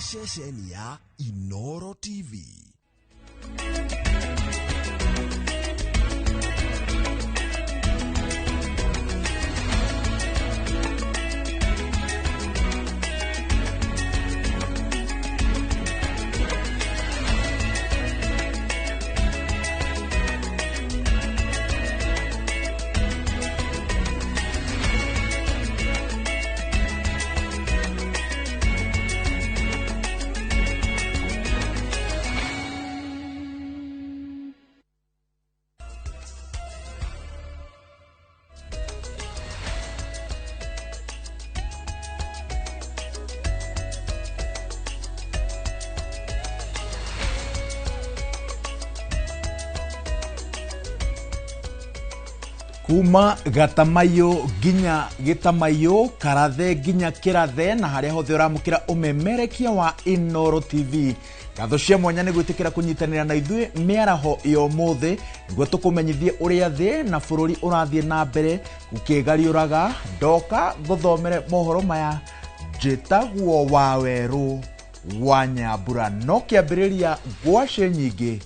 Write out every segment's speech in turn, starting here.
Ceceni ya Inoro TV. Kuma gatamayo nginya gitamayo, karathe nginya kirathe, na haria hothe uramukira umemerekia wa Inoro TV. Ngatho cia mwanya nĩ gwĩtĩkĩra kũnyitanĩra na ithuĩ mĩaraho ya ũmũthĩ nĩguo tũkũmenyithie ũrĩa thĩ na bũrũri ũrathiĩ na mbere gũkĩgariũraga. Ndoka ngũthomere mohoro maya, njĩtagwo Wawerũ wa Nyambura. No kĩambĩrĩria ngwacĩ nyingĩ,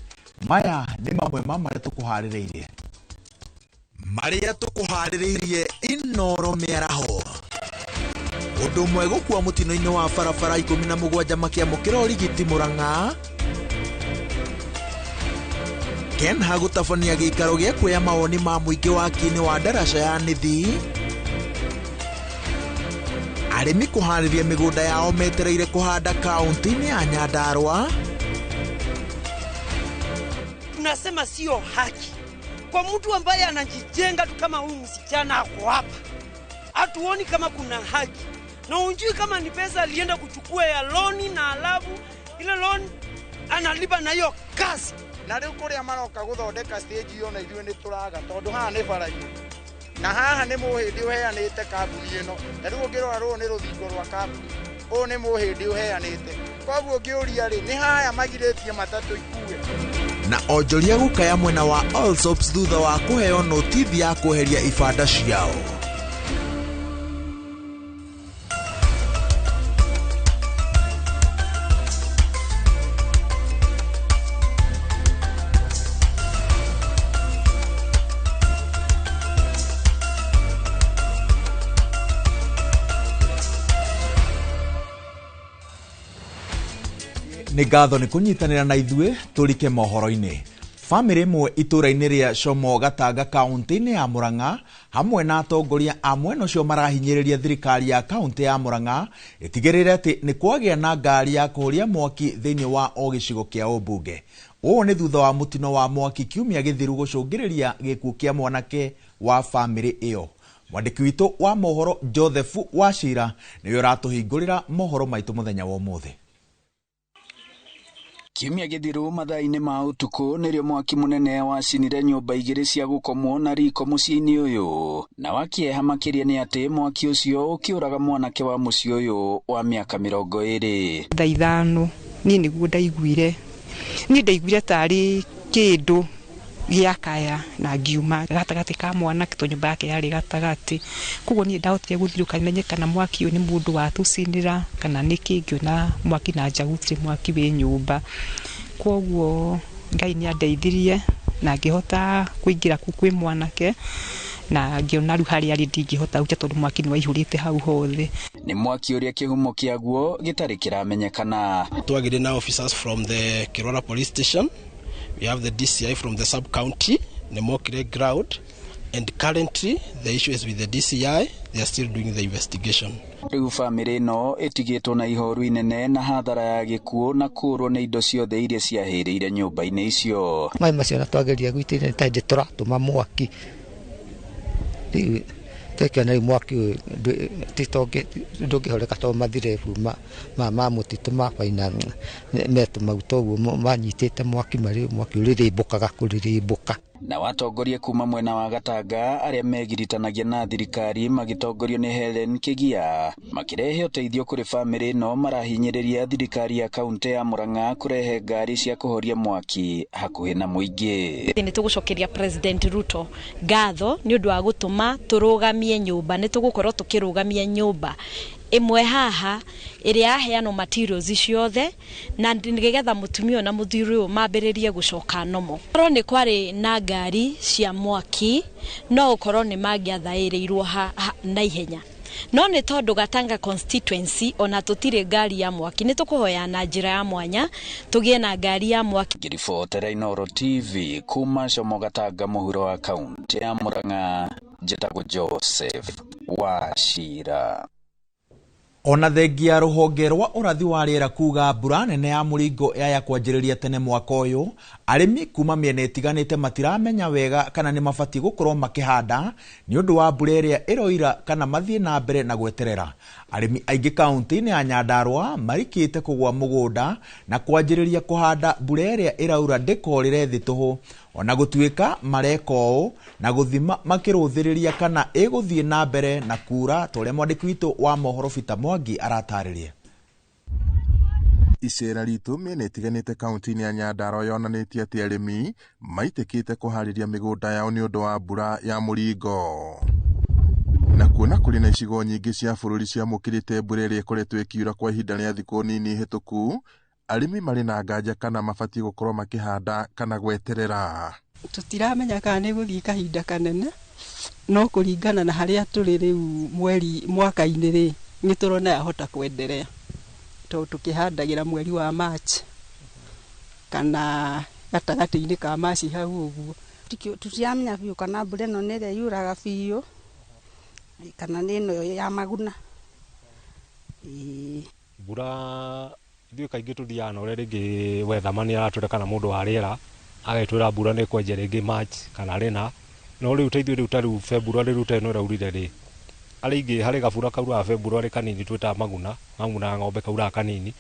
maya nĩ mamwe ma marĩa tũkũharĩrĩirie. Marĩa tũkũharĩrĩirie Inoro mĩaraho. Ũndũ ũmwe gũkua mũtino-inĩ wa barabara 17 makĩamũkĩra ũrigiti Murang'a. Kenha gũtabania gĩikaro gĩa kuoya mawoni ma mũingĩ waki-inĩ wa ndaraca ya Nithi. Arĩmi kũharĩria mĩgũnda yao metereire kũhanda kaunti-inĩ ya Nyandarua. Tunasema sio haki kwa mtu ambaye anajijenga tu kama huyu msichana ako hapa. Hatuoni kama kuna haki. Na unjui kama ni pesa alienda kuchukua ya loni na alafu ile loan analipa na hiyo kazi. Na riu kuria maroka guthondeka stage iyo na ithuĩ nĩ tũraga tondu haha nĩ bara-inĩ. Na haha nĩ mũhĩndĩ ũheanĩte kambuni ĩno. Na rĩu ũngĩrora rũrũ nĩ rũthingo rwa kambuni. Ũyũ nĩ mũhĩndĩ ũheanĩte. Koguo ngĩũria rĩ, nĩ haya magirĩtie matatũ ikue. Na onjoria gũkaya mwena wa Allsops thutha wa kũheo notithi ya kweheria ibanda ciao. Nĩ ngatho nĩ kũnyitanĩra na ithuĩ tũrike mohoro-inĩ. Bamĩrĩ ĩmwe itũũra-inĩ rĩa Como Gatanga kaunti-inĩ ya Murang'a hamwe na atongoria a mwena ũcio marahinyĩrĩria thirikari ya kaunti ya Murang'a ĩtigĩrĩre atĩ nĩ kwagĩa na ngari ya kũhoria mwaki thĩinĩ wa o gĩcigo kĩa ũmbunge. Ũũ nĩ thutha wa mũtino wa mwaki kiumia gĩthiru gũcũngĩrĩria gĩkuũ kĩa mwanake wa bamĩrĩ ĩyo. Mwandĩki witũ wa mohoro Joseph Wachira nĩwe ũratũhingũrĩra mohoro maitũ mũthenya wa ũmũthĩ. Kiumia gĩthiru mathaa-inĩ ma ũtukũ nĩrĩo mwaki mũnene wacinire nyũmba igĩrĩ cia gũkomwo na riko mũciĩ-inĩ ũyũ, na wa kĩeha makĩria nĩ atĩ mwaki ũcio ũkĩũraga mwanake wa mũciĩ ũyũ wa mĩaka 20. Thaa 5 niĩ nĩguo ndaiguire, niĩ ndaiguire tarĩ kĩndũ gĩakaya na ngiuma gatagatĩ ka mwanake tondũ nyũmba yake yarĩ gatagatĩ. Koguo niĩ ndahotire gũthirũka menye kana mwaki ũyũ nĩ mũndũ watũcinĩra kana nĩ kĩ, ngĩona mwaki na nja gũtirĩ mwaki wĩ nyũmba. Koguo Ngai nĩ andeithirie na ngĩhota kũingĩra kũu kwĩ mwanake na ngĩona rĩu harĩa arĩ ndingĩhota gũcha tondũ mwaki nĩ waihũrĩte hau hothe. Nĩ mwaki ũrĩa kĩhumo kĩaguo gĩtarĩ kĩramenyekana. Twagĩire na officers from the Kirwara police station. We have the DCI from the sub-county, Nemokire ground, and currently the issue is with the DCI. They are still doing the investigation. Rĩu bamĩrĩ ĩno ĩtigĩtwo na ihoru inene na hathara ya gĩkuũ na kũũrwo nĩ indo ciothe iria ciahĩrĩire nyũmba-inĩ icio. Maĩ macio na twageria gwitĩrĩria nĩ ta tũratũma mwaki. Rĩu twekĩona rĩu mwaki ũyũ ndũngĩhoreka tondũ mathirebu ma mũtitũ ma baina metũmaguta ũguo manyitĩte mwaki marĩ mwaki ũrĩrĩmbũkaga kũrĩrĩmbũka. Na watongoria kuma mwena wa Gatanga arĩa megiritanagia na thirikari magĩtongorio nĩ Helen Kĩgia makĩrehe ũteithio kũrĩ bamĩrĩ ĩno marahinyĩrĩria thirikari ya kaunti ya Murang'a kũrehe ngari cia kũhoria mwaki hakuhĩ na mũingĩ. Nĩ tũgũcokeria President Ruto ngatho nĩ ũndũ wa gũtũma tũrũgamie nyũmba, nĩ tũgũkorwo tũkĩrũgamia nyũmba Ĩmwe haha ĩrĩa yaheanwo materials ciothe na nĩgetha mũtumia ũyũ na mũthuri ũyũ mambĩrĩrie gũcoka nomo. Korwo nĩ kwarĩ na ngari cia mwaki no ũkorwo nĩ mangĩathaĩrĩirwo na ihenya, no nĩ tondũ Gatanga constituency ona tũtirĩ ngari ya mwaki, nĩ tũkũhoya na njĩra ya mwanya tũgĩe na ngari ya mwaki. Ngĩribotera Inooro TV kuma Como Gatanga mũhuro wa kaunti ya Murang'a, njĩtagwo Joseph Wachira. Ona thengia rũhonge rwa ũrathi wa rĩera kuga mbura nene ya mũringo yaya kwanjĩrĩria tene mwaka ũyũ, arĩmi kuma mĩena ĩtiganĩte matiramenya wega kana nĩ mabatiĩ gũkorwo makĩhanda nĩ ũndũ wa mbura ĩrĩa ĩroira kana mathiĩ na mbere na gweterera. Arĩmi aingĩ kaunti-inĩ ya Nyandarua marikĩte kũgũa mũgũnda na kwanjĩrĩria kũhanda mbura ĩrĩa ĩraura ndĩkorĩre thĩ tũhũ, ona gũtuĩka mareka ũũ na gũthima makĩrũthĩrĩria kana ĩgũthiĩ na mbere na kura, ta ũrĩa mwandĩki witũ wa mohoro Peter Mwangi aratarĩria. Icera ritũ mĩena ĩtiganĩte kaunti-inĩ ya Nyandarua yonanĩtie atĩ arĩmi maitĩkĩte kũharĩria mĩgũnda yao nĩ ũndũ wa mbura ya mũringo, na kuona kũrĩ na icigo nyingĩ cia bũrũri ciamũkĩrĩte mbura ĩrĩa ĩkoretwo ĩkiura kwa ihinda rĩa thikũ nini hĩtũku, arĩmi marĩ na nganja kana mabatiĩ gũkorwo makĩhanda kana gweterera. Tũtiramenya kana nĩ gũthiĩ kahinda kanene, no kũringana na harĩa tũrĩ rĩu mweri mwaka-inĩ rĩ, nĩ tũrona yahota kwenderea, tondũ tũkĩhandagĩra mweri wa March kana gatagatĩ-inĩ ka March hau ũguo. Tũtiramenya biũ kana mbura ĩno nĩ ĩrĩa yuraga biũ kana nĩ ĩno ya maguna. Ĩĩ. Mbura ithuĩ kaingĩ tũthiaga na ũrĩa rĩngĩ weatherman aratwĩra kana mũndũ wa rĩera agetwĩra mbura nĩ ĩkwanjia rĩngĩ March kana rĩna, no rĩu ta ithuĩ rĩu ta rĩu February rĩu ta ĩno ĩraurire rĩ, arĩa aingĩ harĩ gabura kauraga February kanini twĩtaga maguna, maguna ng'ombe kauraga kanini.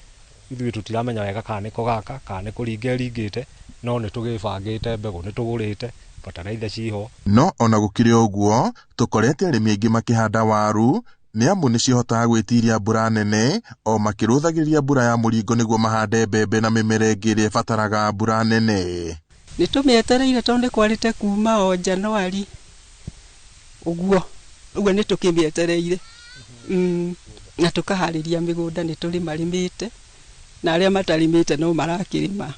Ithuĩ tũtiramenya wega kana nĩko gaka kana nĩ kũringa ĩringĩte, no nĩ tũgĩbangĩte, mbegũ nĩ tũgũrĩte, bataraitha ciho. No ona gũkĩrĩ ũguo, tũkorete arĩmi aingĩ makĩhanda waru nĩ amu nĩ cihotaga gwĩtiria mbura nene, o makĩrũthagĩrĩria mbura ya mũringo nĩguo mahande mbembe na mĩmera ĩngĩ ĩrĩa ĩbataraga mbura nene. Nĩ tũmĩetereire tondũ nĩ kwarĩte kuma o Januari ũguo ũguo, nĩ tũkĩmĩetereire na tũkaharĩria mĩgũnda, nĩ tũrĩmarĩmĩte na arĩa matarĩmĩte no marakĩrĩma,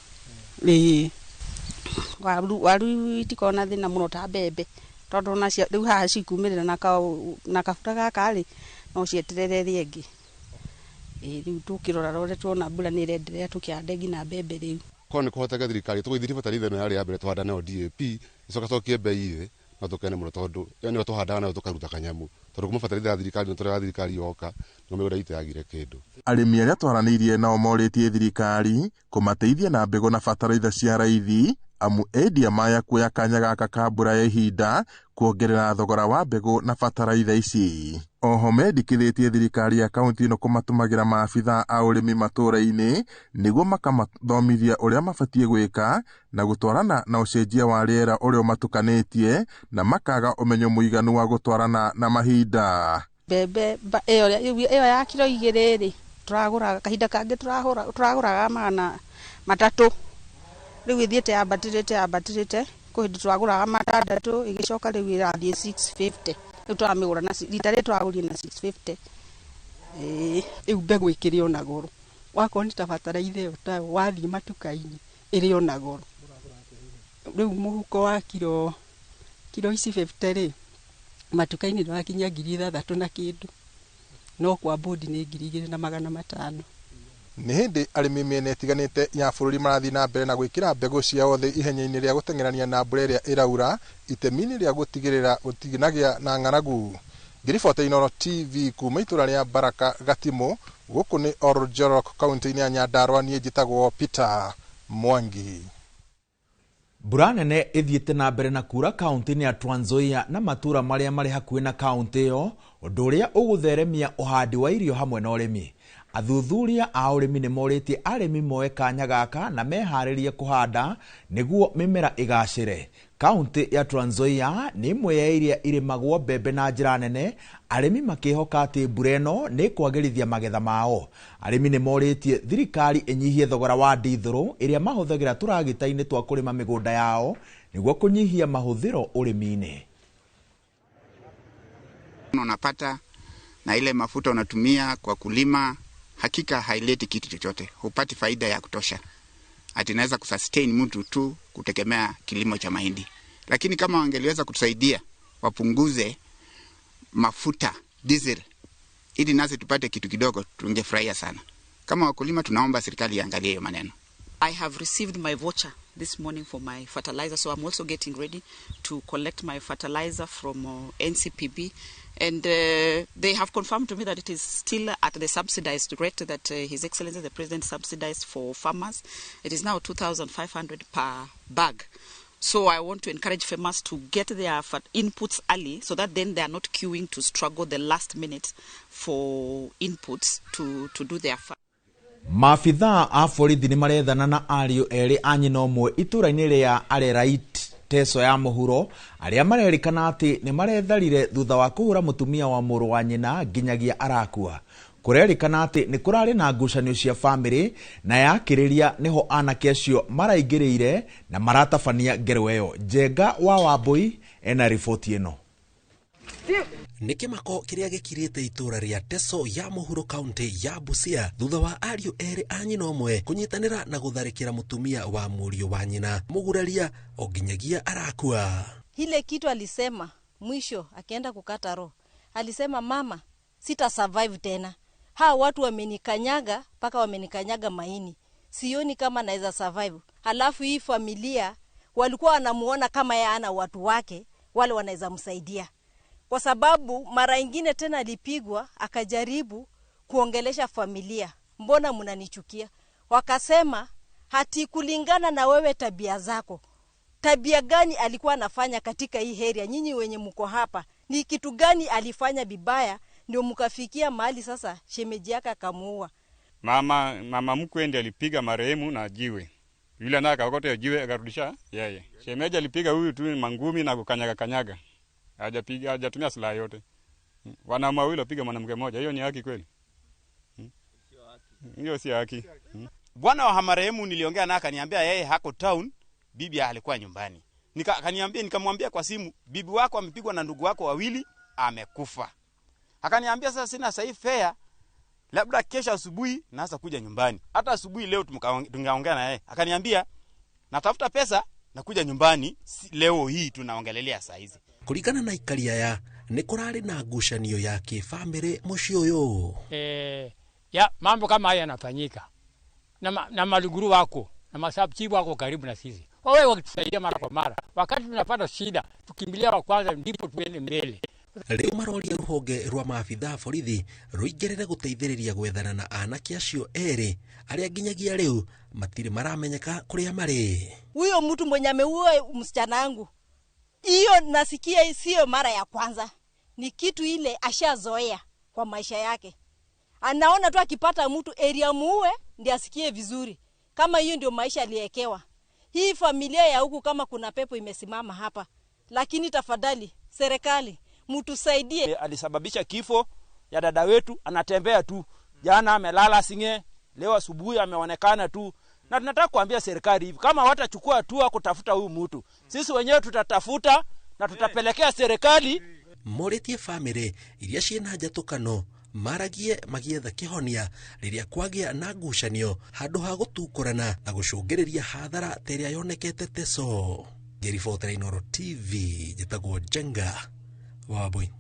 ĩĩ. Waru itikoragwo na thĩna mũno ta mbembe, tondũ onacio rĩu haha cikumĩrĩra na kabura gaka rĩ, no cieterere ĩrĩa ĩngĩ. Ĩĩ, rĩu tũkĩrora rore tuona mbura nĩ ĩrenderea tũkĩhande nginya mbembe rĩu. Korwo nĩ kũhoteka thirikari tũgũithirie bataraitha ĩno yarĩ ya mbere tũhanda nayo DAP, ĩcoka cokie mbei thĩ, no tũkene mũno, tondũ ĩyo nĩyo tũhandaga nayo tũkaruta kanyamũ, tondũ kuma bataraitha ya thirikari nĩ tũrega thirikari yoka no mĩgũnda itũ yagire kĩndũ. Arĩmi arĩa twaranĩirie nao morĩtie thirikari kũmateithia na mbegũ na bataraitha cia raithi, amu endia maya kuoya kanya gaka ka mbura ya ihinda kuongerera thogora wa mbegũ na bataraitha ici. Oho mendekithĩtie thirikari ya kaunti ĩno kũmatũmagĩra maabitha a ũrĩmi matũũra-inĩ nĩguo makamathomithia ũrĩa mabatiĩ gwĩka na gũtwarana na ũcenjia wa rĩera ũrĩa ũmatukanĩtie na makaga ũmenyo mũiganu wa gũtwarana na mahinda. Mbembe ĩyo ya kiro 2 rĩ, tũragũraga kahinda kangĩ tũragũraga 300, rĩu ĩthiĩte yambatĩrĩte yambatĩrĩte, kwĩ hĩndĩ tũragũraga 600, ĩgĩcoka rĩu ĩrathiĩ 650, rĩu tũramĩgũra na rita rĩrĩ tũragũrire na 650, ĩĩ. Rĩu mbegũ ĩkĩrĩ ona goro, wakorwo nĩ ta bataraitha ĩyo tayo wathiĩ matuka-inĩ ĩrĩ ona goro. Rĩu mũhuko wa kiro ici 50 rĩ, matuka-inĩ ndũrakinyia 6,000 na kĩndũ, no kwa bũndi nĩ 2,500. Nĩ hĩndĩ arĩmi mĩena ĩtiganĩte ya bũrũri marathiĩ na mbere na gwĩkĩra mbegũ ciao thĩ ihenya-inĩ rĩa gũteng'erania na mbura ĩrĩa ĩraura, itemi-inĩ rĩa gũtigĩrĩra gũtinagĩa na ng'aragu. Ngĩribota Inooro TV kuma itũra rĩa Baraka Gatimũ, gũkũ nĩ Oljorok kaunti-inĩ ya Nyandarua, niĩ njĩtagwo Peter Mwangi. Mbura nene ĩthiĩte na mbere na kura kaunti-inĩ ya Trans Nzoia na matũra marĩa marĩ hakuhĩ na kaunti ĩyo, ũndũ ũrĩa ũgũtheremia ũhandi wa irio hamwe na ũrĩmi. Athuthuria a ũrĩmi nĩ morĩtie arĩmi moe kanya gaka na meharĩrie kũhanda nĩguo mĩmera ĩgacĩre. Kaunti ya Trans Nzoia nĩ ĩmwe ya iria irĩmagwo mbembe na njĩra nene, arĩmi makĩhoka atĩ mbura ĩno nĩ ĩkwagĩrithia magetha mao. Arĩmi nĩ morĩtie thirikari ĩnyihie thogora wa ndithũrũ ĩrĩa mahũthagĩra tũragita-inĩ twa kũrĩma mĩgũnda yao nĩguo kũnyihia mahũthĩro ũrĩmi-inĩ. Unapata na ile mafuta unatumia kwa kulima hakika haileti kitu chochote, hupati faida ya kutosha. Ati inaweza kusustain mtu tu kutegemea kilimo cha mahindi. Lakini kama wangeliweza kutusaidia wapunguze mafuta diesel, ili nasi tupate kitu kidogo, tungefurahia sana. Kama wakulima tunaomba serikali iangalie hiyo maneno. I have received my voucher this morning for my fertilizer, so I'm also getting ready to collect my fertilizer from NCPB. And they have confirmed to me that it is still at the subsidized rate that His Excellency the President subsidized for farmers. It is now 2,500 per bag. So I want to encourage farmers to get their inputs early so that then they are not queuing to struggle the last minute for inputs to do their farm. Maabithaa a borithi nĩ marethana na ariũ erĩ a nyina ũmwe itũra-inĩ rĩa Areraiti Teso ya mũhuro arĩa marerĩkana atĩ nĩ maretharire thutha wa kũhũra mũtumia wa mũrũ wa nyina nginyagia arakua. Kũrerĩkana atĩ nĩ kũrarĩ na ngucanio cia bamĩrĩ na yakĩrĩria nĩho anake acio maraingĩrĩire na maratabania ngero ĩyo. Njenga wa Wambui ena riboti ĩno. Nĩ kĩmako kĩrĩa gĩkirĩte itũra rĩa Teso ya mũhuro kaunti ya Busia thutha wa ariũ erĩ a nyina ũmwe kũnyitanĩra na gũtharĩkĩra mũtumia wa mũriũ wa nyina mũguraria o nginyagia arakua. Ile kitu alisema mwisho akienda kukata roho, alisema mama, sita survive tena. Hawa watu wamenikanyaga mpaka wamenikanyaga maini, sioni kama naweza survive. Halafu hii familia walikuwa wanamuona kama yeye ana watu wake wale wanaweza msaidia, kwa sababu mara ingine tena alipigwa akajaribu kuongelesha familia, mbona mnanichukia? Wakasema hati kulingana na wewe tabia zako, tabia gani alikuwa anafanya katika hii area, nyinyi wenye mko hapa ni kitu gani alifanya bibaya ndio mkafikia mahali sasa shemeji yake akamuua? Mama mkwe ndiye alipiga marehemu na jiwe. Yule naye akaokota jiwe akarudisha yeye. Shemeji alipiga huyu tu mangumi na kukanyaga kanyaga. Hajapiga, hajatumia silaha yote. Wanaume wawili wapiga mwanamke mmoja, hiyo ni haki kweli? Hiyo si haki. Bwana wa marehemu niliongea naye akaniambia yeye hako town, bibi alikuwa nyumbani. Akaniambia, nikamwambia kwa simu, bibi wako amepigwa na ndugu wako wawili, amekufa. Akaniambia sasa sina sahi fare, labda kesho asubuhi naanza kuja nyumbani. Hata asubuhi leo tungeongea na yeye. Akaniambia natafuta pesa na kuja nyumbani leo hii tunaongelelea saa hizi. Kuringana na ikaria ya nĩ kũrarĩ na ngucanio ya kĩbamĩrĩ mũciĩ ũyũ. Ya mambo kama haya yanafanyika na maluguru wako na masabchibu wako karibu na sisi, wawe wakitusaidia mara kwa mara. Wakati tunapata shida tukimbilia wa kwanza ndipo tuende mbele. Rĩu maroria rũhonge rwa maabithaa borithi rũingĩrĩre gũteithĩrĩria gwethana na anake acio erĩ arĩa nginyagia rĩu matirĩ maramenyeka kũrĩa marĩ. Huyo mtu mwenye ameua msichana wangu, hiyo nasikia sio mara ya kwanza, ni kitu ile ashazoea kwa maisha yake. Anaona tu akipata mtu area muue ndiye asikie vizuri. Kama hiyo ndio maisha aliyekewa. Hii familia ya huku kama kuna pepo imesimama hapa. Lakini tafadhali serikali mtusaidie. Alisababisha kifo ya dada wetu, anatembea tu. Jana amelala singe, leo asubuhi ameonekana tu. Na tunataka kuambia serikali hivi, kama watachukua hatua kutafuta huyu mtu, sisi wenyewe tutatafuta na tutapelekea serikali. Moretie family iria ciĩna njatũkano maragie magietha kĩhonia rĩrĩa kwagĩa na ngucanio handũ ha gũtukũrana na gũcũngĩrĩria hathara ta ĩrĩa yonekete Teso. Ngĩribotera Inooro TV, njĩtagwo Njenga Wambui.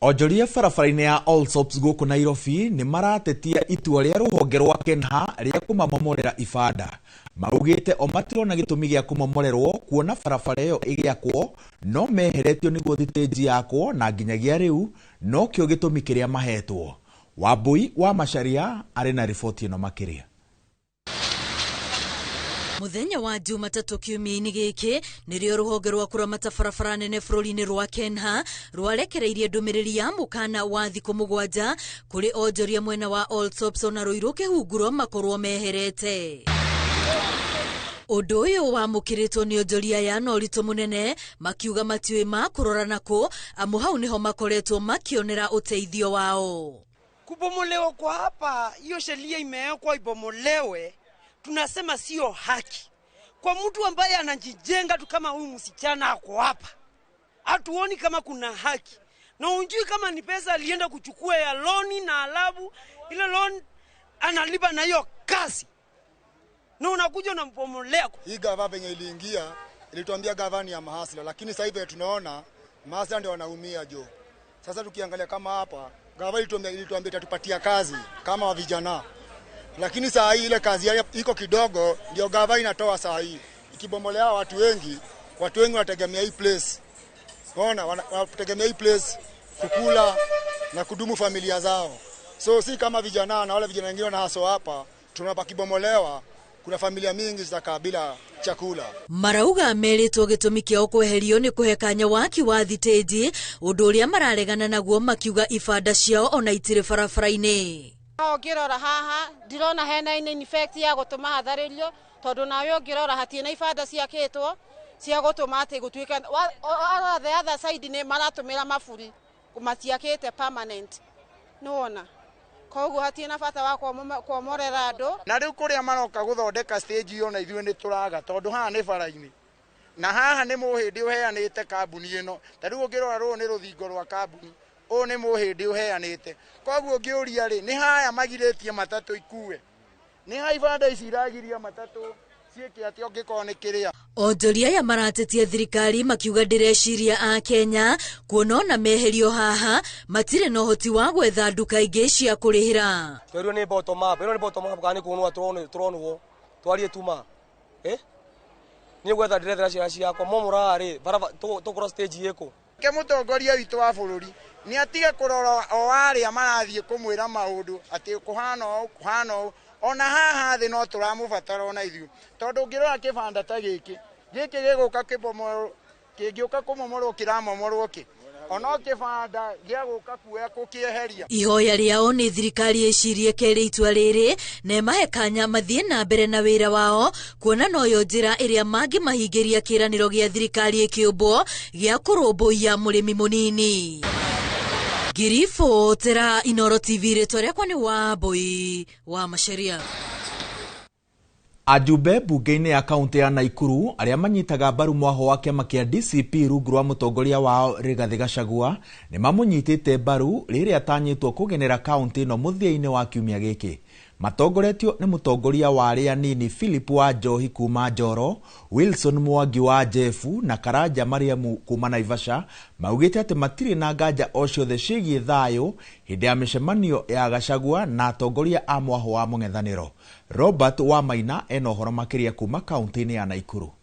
Onjoria barabara-inĩ ya Allsops gũkũ Nairobi nĩ maratetia itua rĩa rũhonge rwa KENHA rĩa kũmamomorera ibanda. Maugĩte o matirona gĩtũmi gĩa kũmomorerwo kuona barabara ĩyo ĩgĩakwo no meheretio nĩguo thitĩnji yakwo na nginyagia rĩu nokĩo gĩtũmi kĩrĩa mahetwo. Wambui wa Macharia arĩ na riboti ĩno makĩria. Muthenya wa Jumatatũ kiumia-inĩ gĩkĩ nĩrĩo rũhonge rwa kũramata barabara nene bũrũri-inĩ rwa KENHA rwarekereirie ndũmĩrĩri ya mũkana wa thikũ 7 kũrĩ onjoria mwena wa Allsops ona Ruiru kĩhunguro makorwo meherete. Ũndũ ũyũ wamũkĩrĩtwo nĩ onjoria aya na ũritũ mũnene makiuga matiũĩ makũrora nakũ amu hau nĩho makoretwo makĩonera ũteithio wao. Kubomolewa kwa hapa, hiyo sheria imewekwa ibomolewe. Tunasema sio haki kwa mtu ambaye anajijenga tu kama huyu msichana ako hapa. Hatuoni kama kuna haki. Na unjui kama ni pesa alienda kuchukua ya loni na alabu ile loan analipa na hiyo kazi. Na unakuja unampomolea. Hii gava venye iliingia ilituambia gava ni ya mahasla, lakini sasa hivi tunaona mahasla ndio wanaumia jo. Sasa tukiangalia kama hapa gava ilituambia itatupatia kazi kama vijana. Lakini saa hii ile kazi iko kidogo ndio gava inatoa saa hii. Ikibomolea watu wengi wanategemea hii place. Unaona, wanategemea hii place kukula na kudumu familia zao. So si kama vijana na wale vijana wengine wanahaso hapa, tunapakibomolewa, kuna familia mingi zitakaa bila chakula. Marauga meritwo gitumi kiao kweherio ni kuhe kanya waki wa thiteji undu uria mararegana naguo makiuga ibanda ciao ona itiri barabara-ini. Ũngĩrora haha ndirona hena in effect ya gũtũma hatharirio tondu nawe ũngĩrora hatirĩ na ibanda ciakĩtwo cia gũtũma atĩ gũtuĩke the other side nĩ maratũmĩra maburi matiakĩte permanent nĩwona koguo hatirĩ na bata wa kuomorera andũ. Na rĩu kũrĩa maroka gũthondeka stage ĩyo na ithuĩ nĩ tũraga tondu haha nĩ bara-inĩ na haha nĩ mũhĩndĩ ũheanĩte kambuni ĩno. Ta rĩu ũngĩrora rũrũ nĩ rũthingo rwa kambuni, ũyũ nĩ mũhĩndĩ ũheanĩte. Koguo ngĩũria rĩ, nĩ haya magirĩtie matatũ ikue, nĩ ha ibanda ici iragiria matatũ ciĩke atĩa ũngĩkorwo nĩ kĩrĩa. Onjoria aya maratetia thirikari makiuga ndĩreciria a Kenya kuona ona meherio haha matirĩ na ũhoti wa gwetha nduka ingĩ cia kũrĩhĩra. Twerirwo nĩ bottom up, ĩno nĩ bottom up kana nĩ kũnwo tũronwo twarie tuma niĩ gwetha ndĩrethera ciana ciakwa momora rĩ barabara tũkũra stage ĩkũ. Ke mũtongoria witũ wa bũrũri nĩ atige kũrora o arĩa marathiĩ kũmwĩra maũndũ atĩ kũhana ũũ kũhana ũũ, ona haha thĩ no tũramũbatara ona ithuĩ tondũ ũngĩrora kĩbanda ta gĩkĩ gĩgũka kĩbomorwo kĩngĩũka kũmomorwo kĩramomorwo kĩ ono kĩbanda gĩa gũka kuoya kũkĩeheria. Ihoya rĩao nĩ thirikari ĩcirie kerĩ itua rĩrĩ na ĩmahe kanya mathiĩ na mbere na wĩra wao kuona noyo njĩra ĩrĩa mangĩmahingĩria kĩĩranĩro gĩa thirikari ĩkĩũmbwo gĩa kũrũmbũiya mũrĩmi mũnini. Ngiribotera Inooro TV, rĩtwa rĩakwa nĩ Wambui wa Macharia. Ajumbe bunge-inĩ ya kaunti ya Naikuru arĩa manyitaga mbaru mwaho wa kĩama kĩa DCP rungu rwa mũtongoria wao Rigathĩ Gachagua nĩ mamũnyitĩte mbaru rĩrĩa atanyĩtwo kũgenera kaunti ĩno mũthia-inĩ wa kiumia gĩkĩ. Matongoretio nĩ mũtongoria wa arĩa anini Philip wa Njohi kuma Njoro, Wilson Mwangi wa Jefu na Karanja Mariamu kuma Naivasha maugĩte atĩ matirĩ na nganja o ciothe ciĩgiĩ thayũ hĩndĩ ya mĩcemanio ya Gachagua na atongoria a mwaho wa mũng'ethanĩro. Robert Wamaina ena ũhoro makĩria kuma kaunti-inĩ ya Naikuru.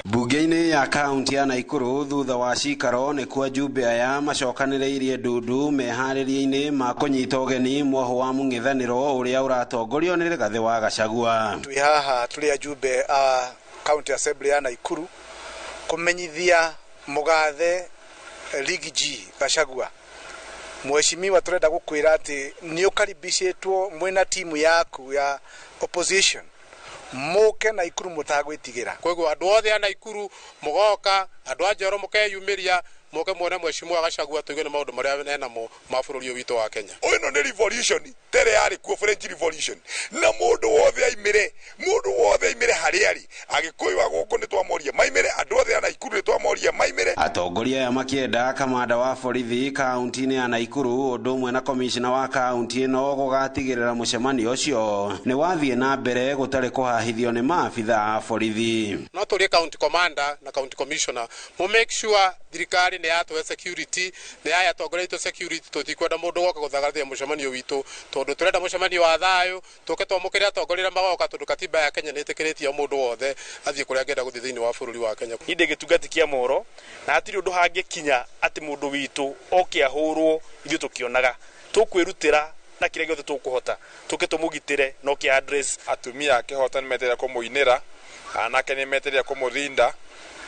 Bunge-inĩ ya kaunti ya Naikuru thutha wa cikaro nĩkuo ajumbe aya macokanĩrĩirie ndundu meharĩria-inĩ ma kũnyita ũgeni mwaho wa mũng'ethanĩro ũrĩa ũratongorio nĩ Rigathĩ wa Gachagua. Twĩ haha tũrĩ ajumbe a County Assembly ya Naikuru kũmenyithia mũgathe Riggy G Gachagua. Mheshimiwa, turenda gukwira ati ni ukaribicitwo mwina timu yaku ya opposition muke Naikuru mutagwitigira. Koguo andu othe a Naikuru mugoka, andu a Njoro mukeyumiria muke muone Mheshimiwa Gachagua tuigue ni maundu maria enamo ma bururi witu wa Kenya. Ino ni revolution tere yari kuo French revolution na mundu wothe aimire, mundu wothe aimire haria ari Agikuyu a guku ni twamoria maimire, andu othe a Naikuru ni twamoria maimire. Atongoria aya makienda kamanda wa borithi kaunti-inĩ ya Naikuru undu umwe na komishina wa kaunti ĩno gũgatigĩrĩra mũcemanio ũcio nĩ wathiĩ na mbere gũtarĩ kũhahithio nĩ maabitha a borithi. No tũrie county commander na county commissioner mu make sure thirikari nĩ yatũhe security, nĩ yatongoria itũ security, tũtikwenda mũndũ woka gũthagathia mũcemanio witũ tondu turenda mũcemanio wa thayũ tũke twamũkĩre atongoria magoka tondu katiba ya Kenya nĩ ĩtĩkĩrĩtie mũndũ wothe athiĩ kũrĩa angĩenda gũthiĩ thĩinĩ wa bũrũri wa Kenya. Niĩ ndĩ gĩtungati kĩa mohoro na hatirĩ ũndũ hangĩkinya atĩ mũndũ witũ oke ahũrwo ithuĩ tũkĩonaga. Tũkwĩrutĩra na kĩrĩa gĩothe tũkũhota tũke tũmũgitĩre na oke address. Atumia a kĩhota nĩ metereire kũmũinĩra, anake nĩ metereire kũmũrinda.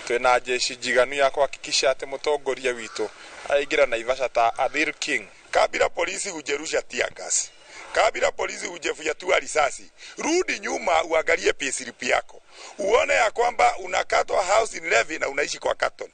Twĩna jeshi njiganu ya kuhakikisha atĩ mũtongoria witũ aingĩra Naivasha ta Adil King. Kabila polisi hujerusha tear gas, kabila polisi hujefyatua risasi, rudi nyuma uangalie payslip yako uone ya kwamba unakatwa housing levy na unaishi kwa carton.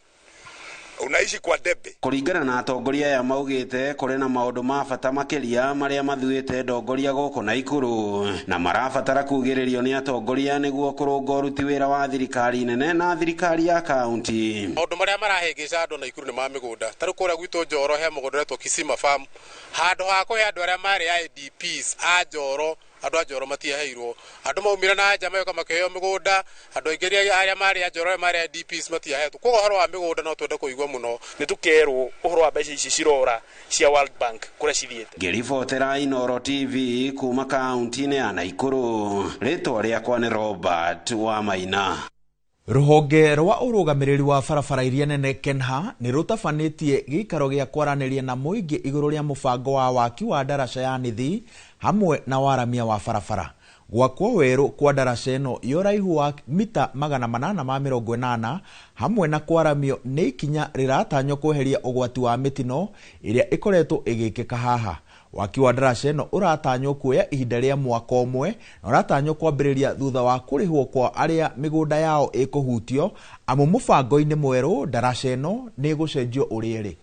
Unaishi kwa debe. Kũringana na atongoria aya maugĩte kũrĩ na maũndũ ma bata makĩria marĩa mathuĩte ndongoria gũkũ Naikuru na marabatara kugĩrĩrio nĩ atongoria nĩguo kũrũnga ũruti wĩra wa thirikari nene na thirikari ya kaunti. Maũndũ marĩa marahĩngĩca andũ Naikuru nĩ ma mĩgũnda. Ta rĩu kũrĩa gwitũ Njoro he mũgũnda ũretwo Kisima Farm. Handũ ha kũhe andũ arĩa marĩ IDPs a Njoro, andũ a Njoro matiaheirwo. Andũ maumire na nja magĩũka makĩheo mĩgũnda, andũ aingĩ arĩa marĩ a Njoro arĩa marĩ IDPs matiahetwo. Koguo ũhoro wa mĩgũnda no twende kũigua mũno. Nĩ tũkerwo ũhoro wa mbeca ici cirora cia World Bank kũrĩa cithiĩte. Ngĩribotera Inooro TV kuma kaunti-inĩ ya Naikuru, rĩtwa rĩakwa nĩ Robert Wamaina. Rũhonge rwa ũrũgamĩrĩri wa barabara iria nene KENHA nĩ rũtabanĩtie gĩikaro gĩa kwaranĩria na mũingĩ igũrũ rĩa mũbango wa waki wa ndaraca ya nĩthi hamwe na waramia wa barabara. Gwakwo werũ kwa ndaraca ĩno ya ũraihu wa mita 880 hamwe na kwaramio nĩ ikinya rĩratanywo kweheria ũgwati wa mĩtino ĩrĩa ĩkoretwo ĩgĩkĩka haha. Waki wa ndaraca ĩno ũratanywo kuoya ihinda rĩa mwaka ũmwe na ũratanywo kwambĩrĩria thutha wa kũrĩhwo kwa arĩa mĩgũnda yao ĩkũhutio, amu mũbango-inĩ mwerũ ndaraca ĩno nĩ ĩgũcenjio ũrĩa ĩrĩ.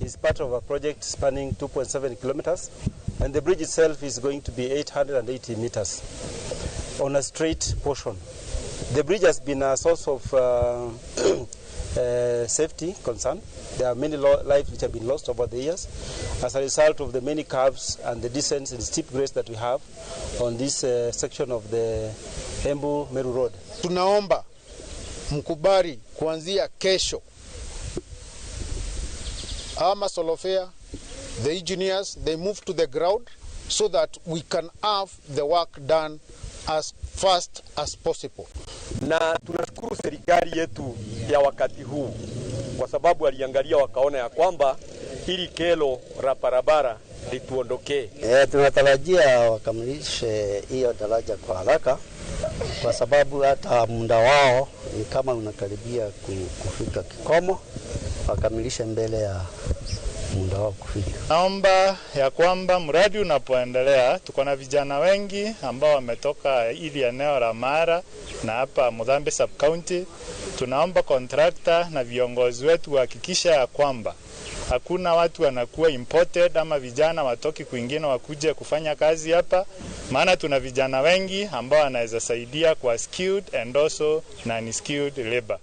Is part of a project spanning 2.7 kilometers, and the bridge itself is going to be 880 meters on a straight portion. The bridge has been a source of safety concern. There are many lives which have been lost over the years as a result of the many curves and the descents and steep grades that we have on this section of the Embu Meru Road. Tunaomba mkubali kuanzia kesho ama Solofea, the engineers, they move to the ground so that we can have the work done as fast as possible. Na tunashukuru serikali yetu ya wakati huu kwa sababu waliangalia wakaona ya kwamba hili kero la barabara lituondokee. Tunatarajia wakamilishe hiyo daraja kwa haraka kwa sababu hata muda wao ni kama unakaribia kufika kikomo, wakamilishe mbele ya muda wao kufika. Naomba ya kwamba mradi unapoendelea, tuko na vijana wengi ambao wametoka ili eneo la Mara na hapa Muthambi Sub County. Tunaomba contractor na viongozi wetu wahakikisha ya kwamba hakuna watu wanakuwa imported ama vijana watoki kwingine wakuje kufanya kazi hapa, maana tuna vijana wengi ambao wanaweza saidia kwa skilled and also non-skilled labor.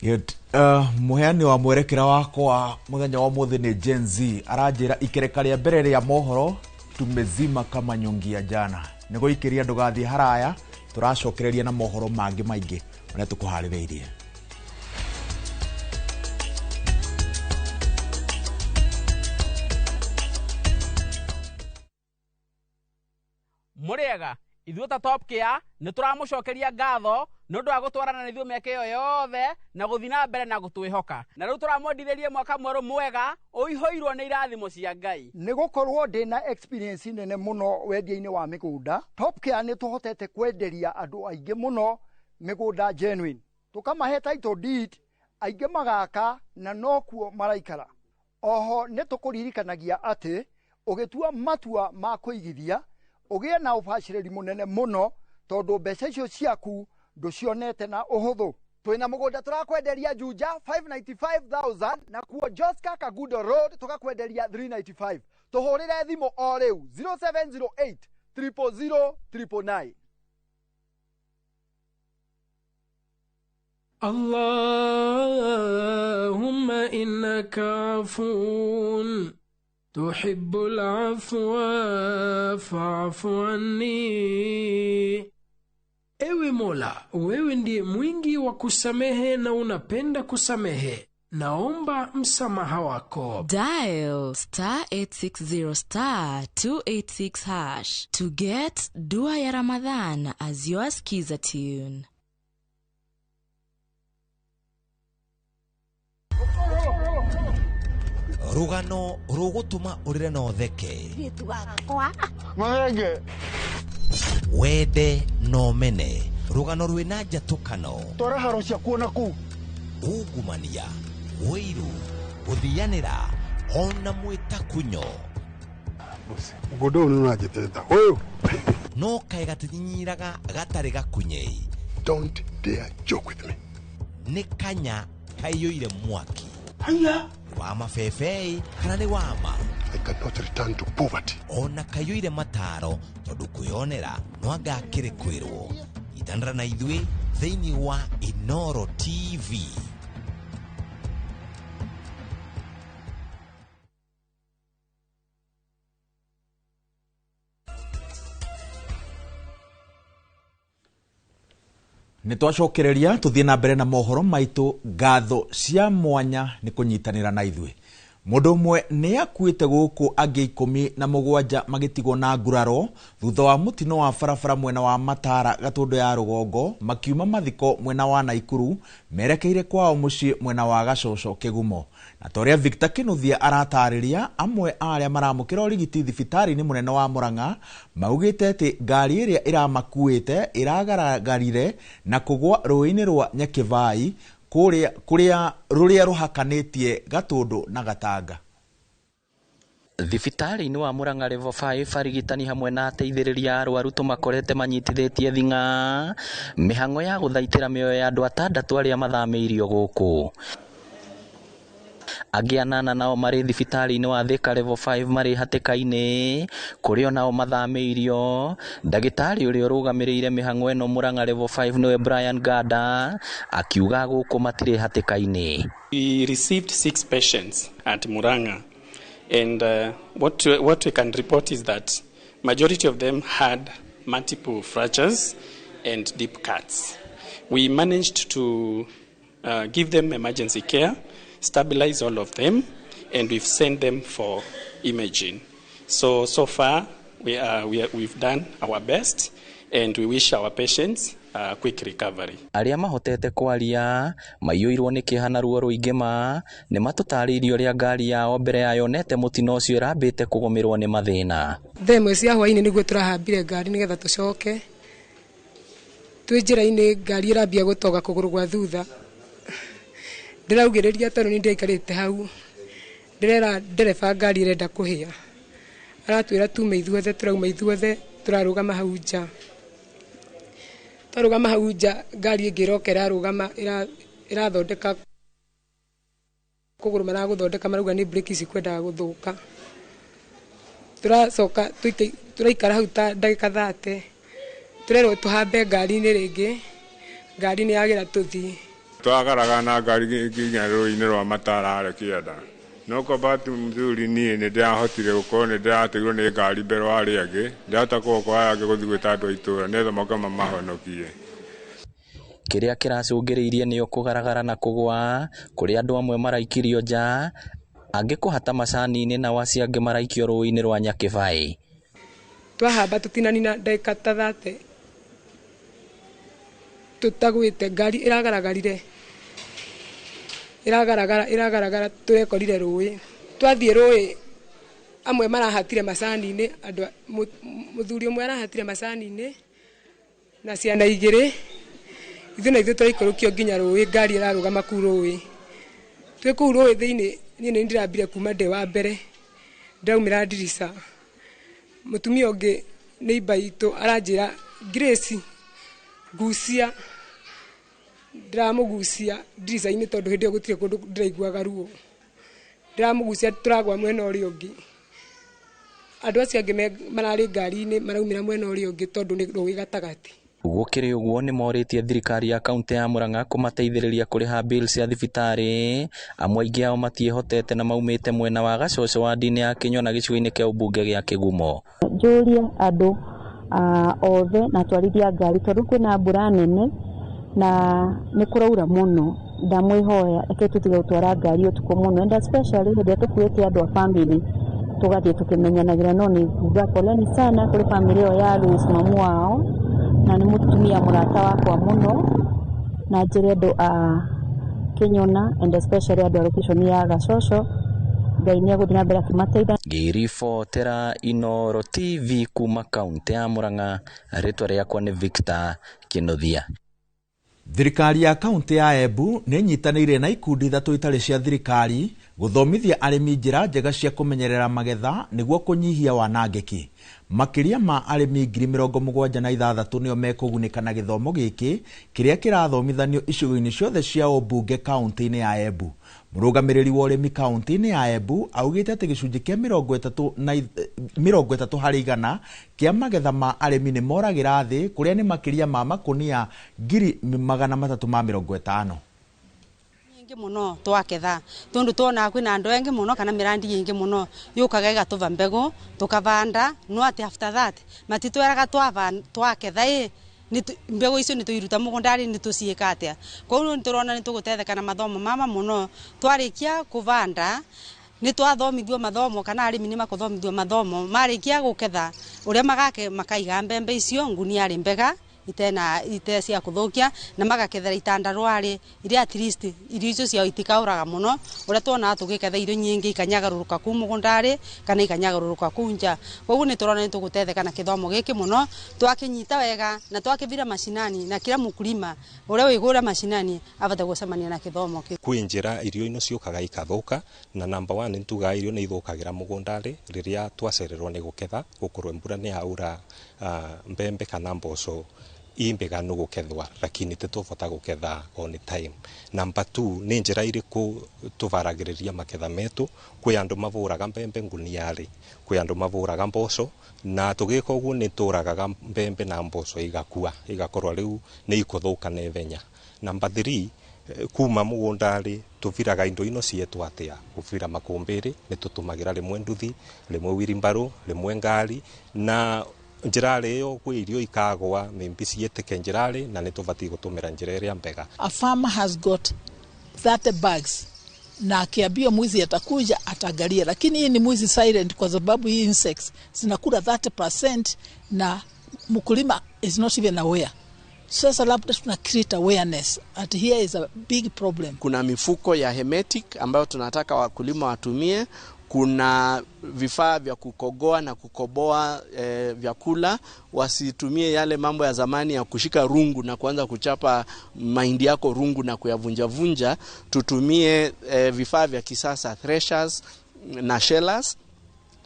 Good. Muheani wa mwerekera wakwa muthenya wa muthi ni Gen Z aranjira ikereka ria mbere ria mohoro tumezima kama nyungi ya jana. Niguikiria ndugathie haraya, turacokereria na mohoro mangi maingi maria tukuhaririirie. Muriega ithuĩ ta Top Care nĩ tũramũcokeria ngatho nĩ ũndũ wa gũtwarana na ithuĩ mĩaka ĩyo yothe na gũthiĩ na mbere na gũtwĩhoka. Na rĩu tũramwendithĩria mwaka mwerũ mwega ũihũirwo nĩ irathimo cia Ngai. Nĩ gũkorwo ndĩna experience nene mũno wendia-inĩ wa mĩgũnda, Top Care nĩ tũhotete kwenderia andũ aingĩ mũno mĩgũnda genuine, tũkamahe title deed, aingĩ magaka na nokuo maraikara. Oho nĩ tũkũririkanagia atĩ ũgĩtua matua ma kũigithia ũgĩe na ũbacĩrĩri mũnene mũno tondũ mbeca icio ciaku ndũcionete na ũhũthũ. Twĩna mũgũnda tũrakwenderia Juja 595,000 na kuo Joska Kagudo Road tũgakwenderia 395. Tũhũrĩre thimũ o rĩu 0708 000 999. Allahumma innaka afuun تحب العفو فاعف عني. Ewe Mola, wewe ndiye mwingi wa kusamehe na unapenda kusamehe. Naomba msamaha wako. Dial star 860 star 286 hash to get Dua ya Ramadhan as your skiza tune. Rugano rugutuma urire na utheke wende no mene rugano rwina njatukano twara haro ciakuo na kuu ungumania wiru guthianira ona mwitakunyo mũgũnda ũyũ nĩ ũranjĩtĩrĩta ũyũ no kaĩ gatinyinyiraga gatari gakunyei. Don't dare joke with me. Nĩ kanya Kaiyũire mwaki. Haya! Nĩ wa mabebe kana nĩ wa ma? I cannot return to poverty. Ona kaiyũire mataro tondũ kwĩonera no anga akĩrĩ kwĩrwo. Itanĩra na ithuĩ thĩinĩ wa Inoro TV. Nĩ twacokereria tũthiĩ na mbere na mohoro maitũ. Ngatho cia mwanya nĩ kũnyitanĩra na ithuĩ. Mũndũ ũmwe nĩ akuĩte gũkũ angĩ 17 magĩtigwo na nguraro thutha wa mũtino wa barabara mwena wa Matara Gatũndũ ya rũgongo makiuma mathiko mwena wa Naikuru merekeire kwao mũciĩ mwena wa Gacoco Kĩgumo. Na ta ũrĩa Victor Kinuthia aratarĩria, amwe a arĩa maramũkĩra ũrigiti thibitarĩ-inĩ mũnene wa Murang'a maugĩte atĩ ngari ĩrĩa ĩramakuĩte ĩragaragarire na kũgwa rũĩ-inĩ rwa Nyakĩbai kũrĩa rũrĩa rũhakanĩtie Gatũndũ na Gatanga. Thibitarĩ-inĩ wa Murang'a Level 5 arigitani hamwe na ateithĩrĩria arwaru tũmakorete manyitithĩtie thing'a mĩhang'o ya gũthaitĩra mĩoyo ya andũ 6 arĩa mathamĩirio gũkũ. Angĩ 8 nao marĩ thibitarĩ-inĩ wa Thika Level 5 marĩ hatĩka-inĩ kũrĩa nao mathamĩirio. Ndagĩtarĩ ũrĩa ũrũgamĩrĩire mĩhang'o ĩno Murang'a Level 5 nĩwe Brian Gada akiuga gũkũ matirĩ hatĩka-inĩ. We received 6 patients at Murang'a, and what we can report is that majority of them had multiple fractures and deep cuts. We managed to give them emergency care, stabilize all of them, and we've sent them for imaging. So far we've done our best, and we wish our patients a quick recovery. Arĩa mahotete kwaria maiyũirwo nĩ kĩeha na ruo rũingĩ ma nĩ matũtarĩirie ũrĩa ngari yao mbere ya yonete mũtino ũcio ĩrambĩte kũgũmĩrwo nĩ mathĩna. Thaa ĩmwe cia hwaĩ-inĩ nĩguo tũrahambire ngari nĩgetha tũcoke. Twĩ njĩra-inĩ ngari ĩrambia gũtoga kũgũrũ gwa thutha. Ndĩraugĩrĩria tondũ nĩ ndĩraikarĩte hau. Ndĩrera ndereba ngari ĩrenda kũhĩa. Aratwĩra tume ithuothe, tũrauma ithuothe, tũrarũgama hau nja. Twarũgama hau nja ngari ĩngĩ ĩroka ĩrarũgama ĩrathondeka kũgũrũ maragũthondeka marauga nĩ breki ici kwendaga gũthũka. Tũracoka tũraikara hau ta ndagĩka 30. Tũrerwo tũhambe ngari-inĩ rĩngĩ, ngari nĩ yagĩra tũthiĩ. Twagaraga na ngari nginya rũĩ-inĩ rwa Matara harĩa kĩanda. No kwa bahati mzuri niĩ nĩ ndĩrahotire gũkorwo nĩ ndĩrateirwo nĩ ngari mbere wa arĩa angĩ, ndĩrahota kũokoa aya angĩ gũthiĩ gwĩta andũ a itũũra nĩgetha moke mamahonokie. Kĩrĩa kĩracũngĩrĩirie nĩo kũgaragara na kũgwa kũrĩa andũ amwe maraikirio nja, angĩ kũhata macani-inĩ nao acio angĩ maraikio rũĩ-inĩ rwa Nyakĩbai. Twahamba tũtinanina ndagĩka ta 30 tũtagwĩte, ngari ĩragaragarire ĩragaragara tũrekorire rũĩ. Twathiĩ rũĩ amwe marahatire macani-inĩ, andũ mũthuri ũmwe arahatire macani-inĩ na ciana 2. Ithuĩ na ithuĩ tũraikũrũkio nginya rũĩ, ngari ĩrarũgama kũu rũĩ. Twĩ kũu rũĩ thĩinĩ niĩ nĩ ndĩrambire kuma ndĩ wa mbere, ndĩraumĩra ndirica. Mũtumia ũngĩ neighbor itũ aranjĩra Grace ngucia, ndĩramũgucia ndirica-inĩ tondũ hĩndĩ ĩyo gũtirĩ kũndũ ndĩraiguaga ruo. Ndĩramũgucia tũragwa mwena ũrĩa ũngĩ. Andũ acio angĩ mararĩ ngari-inĩ maraumĩra mwena ũrĩa ũngĩ tondũ nĩ rũĩ gatagatĩ. Gũkĩrĩ ũguo nĩ morĩtie thirikari ya kaunti ya Murang'a kũmateithĩrĩria kũrĩha bill cia thibitarĩ. Amwe aingĩ ao matiĩhotete na maumĩte mwena wa Gacoco ward-inĩ ya Kĩnyona gĩcigo-inĩ kĩa ũmbunge gĩa Kĩgumo. Njũrie andũ othe na atwarithia ngari tondũ kwĩna mbura nene na nĩ kũraura mũno, ndamwĩhoya reke tũtige gũtwara ngari ũtukũ mũno, and especially hĩndĩ ĩrĩa tũkuĩte andũ a family tũgathiĩ tũkĩmenyanagĩra. No nĩ nguga poleni sana kũrĩ family ĩyo ya Louis mamu wao, na nĩ mũtumia mũrata wakwa mũno, na njĩre andũ a Kĩnyona and especially andũ a location ya Gacoco Ngai nĩ egũthiĩ na mbere akĩmateitha. Ngĩribotera Inoro TV kuma kaunti ya Murang'a, rĩtwa rĩakwa nĩ Victor Kinuthia. Thirikari ya kaunti ya Embu nĩ ĩnyitanĩire na ikundi ithatũ itarĩ cia thirikari gũthomithia arĩmi njĩra njega cia kũmenyerera magetha nĩguo kũnyihia wanangĩki. Makĩria ma arĩmi 76,000 nĩo mekũgunĩka na gĩthomo gĩkĩ kĩrĩa kĩrathomithanio icigo-inĩ ciothe cia ũmbunge kaunti-inĩ ya Embu. Mũrũgamĩrĩri wa ũrĩmi kaunti-inĩ ya Embu augĩte atĩ gĩcunjĩ kĩa 30 harĩ igana kĩa magetha ma arĩmi nĩ moragĩra thĩ kũrĩa nĩ makĩria ma makũnia 350,000. Nyingi muno twaketha tondu twona kwina andu engi muno kana mirandi yingi muno yukaga igatuva mbegu tukavanda no ati after that matitweraga twaketha i mbegu icio ni tuiruta mugundari ni tuciika atia. Koguo ni turona ni tugutetheka na mathomo mama muno twarikia kuvanda ni twathomithio mathomo kana arimi ni makuthomithio mathomo marikia guketha uria magake makaiga mbembe icio ngunia ari mbega itena ite cia kuthukia na magakethera itandarwari iria at least irio icio ciao itikauraga muno uria tuonaga tugiketha irio nyingi ikanyagaruruka kuu mugundari kana ikanyagaruruka kuu nja. Koguo ni turona ni tugutetheka na kithomo giki muno twakinyita wega na twakivira macinani na kila mukulima uria wigura macinani abata gucemania na kithomo giki. Kwi njira irio ino ciukaga ikathuka na number 1 nituga irio ni ithukagira mugundari riria twacererwo ni guketha gukorwo mbura ni yaura mbembe kana mboco imbeganu gukethwa lakini titubota guketha on time. Number 2 ni njira iriku tuvaragiriria maketha metu kwi andu mavuraga mbembe nguniari kwi andu mavuraga mboco na tugika uguo ni turagaga mbembe na mboco igakua igakorwo riu ni ikuthuka na ithenya. Number 3 kuma mugundari tuviraga indo ino cietu atia guvira makumbiri ni tutumagira rimwe nduthi rimwe wirimbaru rimwe ngari na njirari iyo kwi irio ikagwa mimbi cietike njirari na nitubatie gutumira njira iria mbega. A farmer has got 30 bags na akiambia mwizi atakuja ataangalia, lakini hii ni mwizi silent kwa sababu hii insects zinakula 30% na mkulima is not even aware. Sasa labda tuna create awareness at here is a big problem. Kuna mifuko ya hermetic ambayo tunataka wakulima watumie. Kuna vifaa vya kukogoa na kukoboa vyakula, wasitumie yale mambo ya zamani ya kushika rungu na kuanza kuchapa mahindi yako rungu na kuyavunja vunja. Tutumie vifaa vya kisasa, threshers na shellers,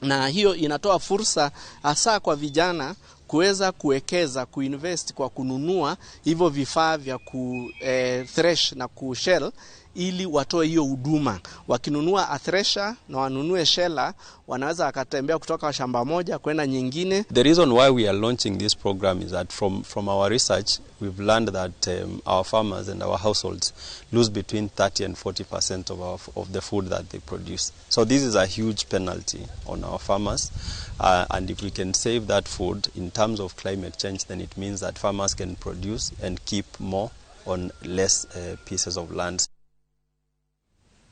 na hiyo inatoa fursa hasa kwa vijana kuweza kuwekeza, kuinvest kwa kununua hivyo vifaa vya ku thresh na kushell ili watoe hiyo huduma. Wakinunua a thresher na wanunue sheller, wanaweza wakatembea kutoka shamba moja kwenda nyingine. The reason why we are launching this program is that from our research we've learned that our farmers and our households lose between 30 and 40% of the food that they produce. So this is a huge penalty on our farmers, and if we can save that food in terms of climate change, then it means that farmers can produce and keep more on less pieces of land.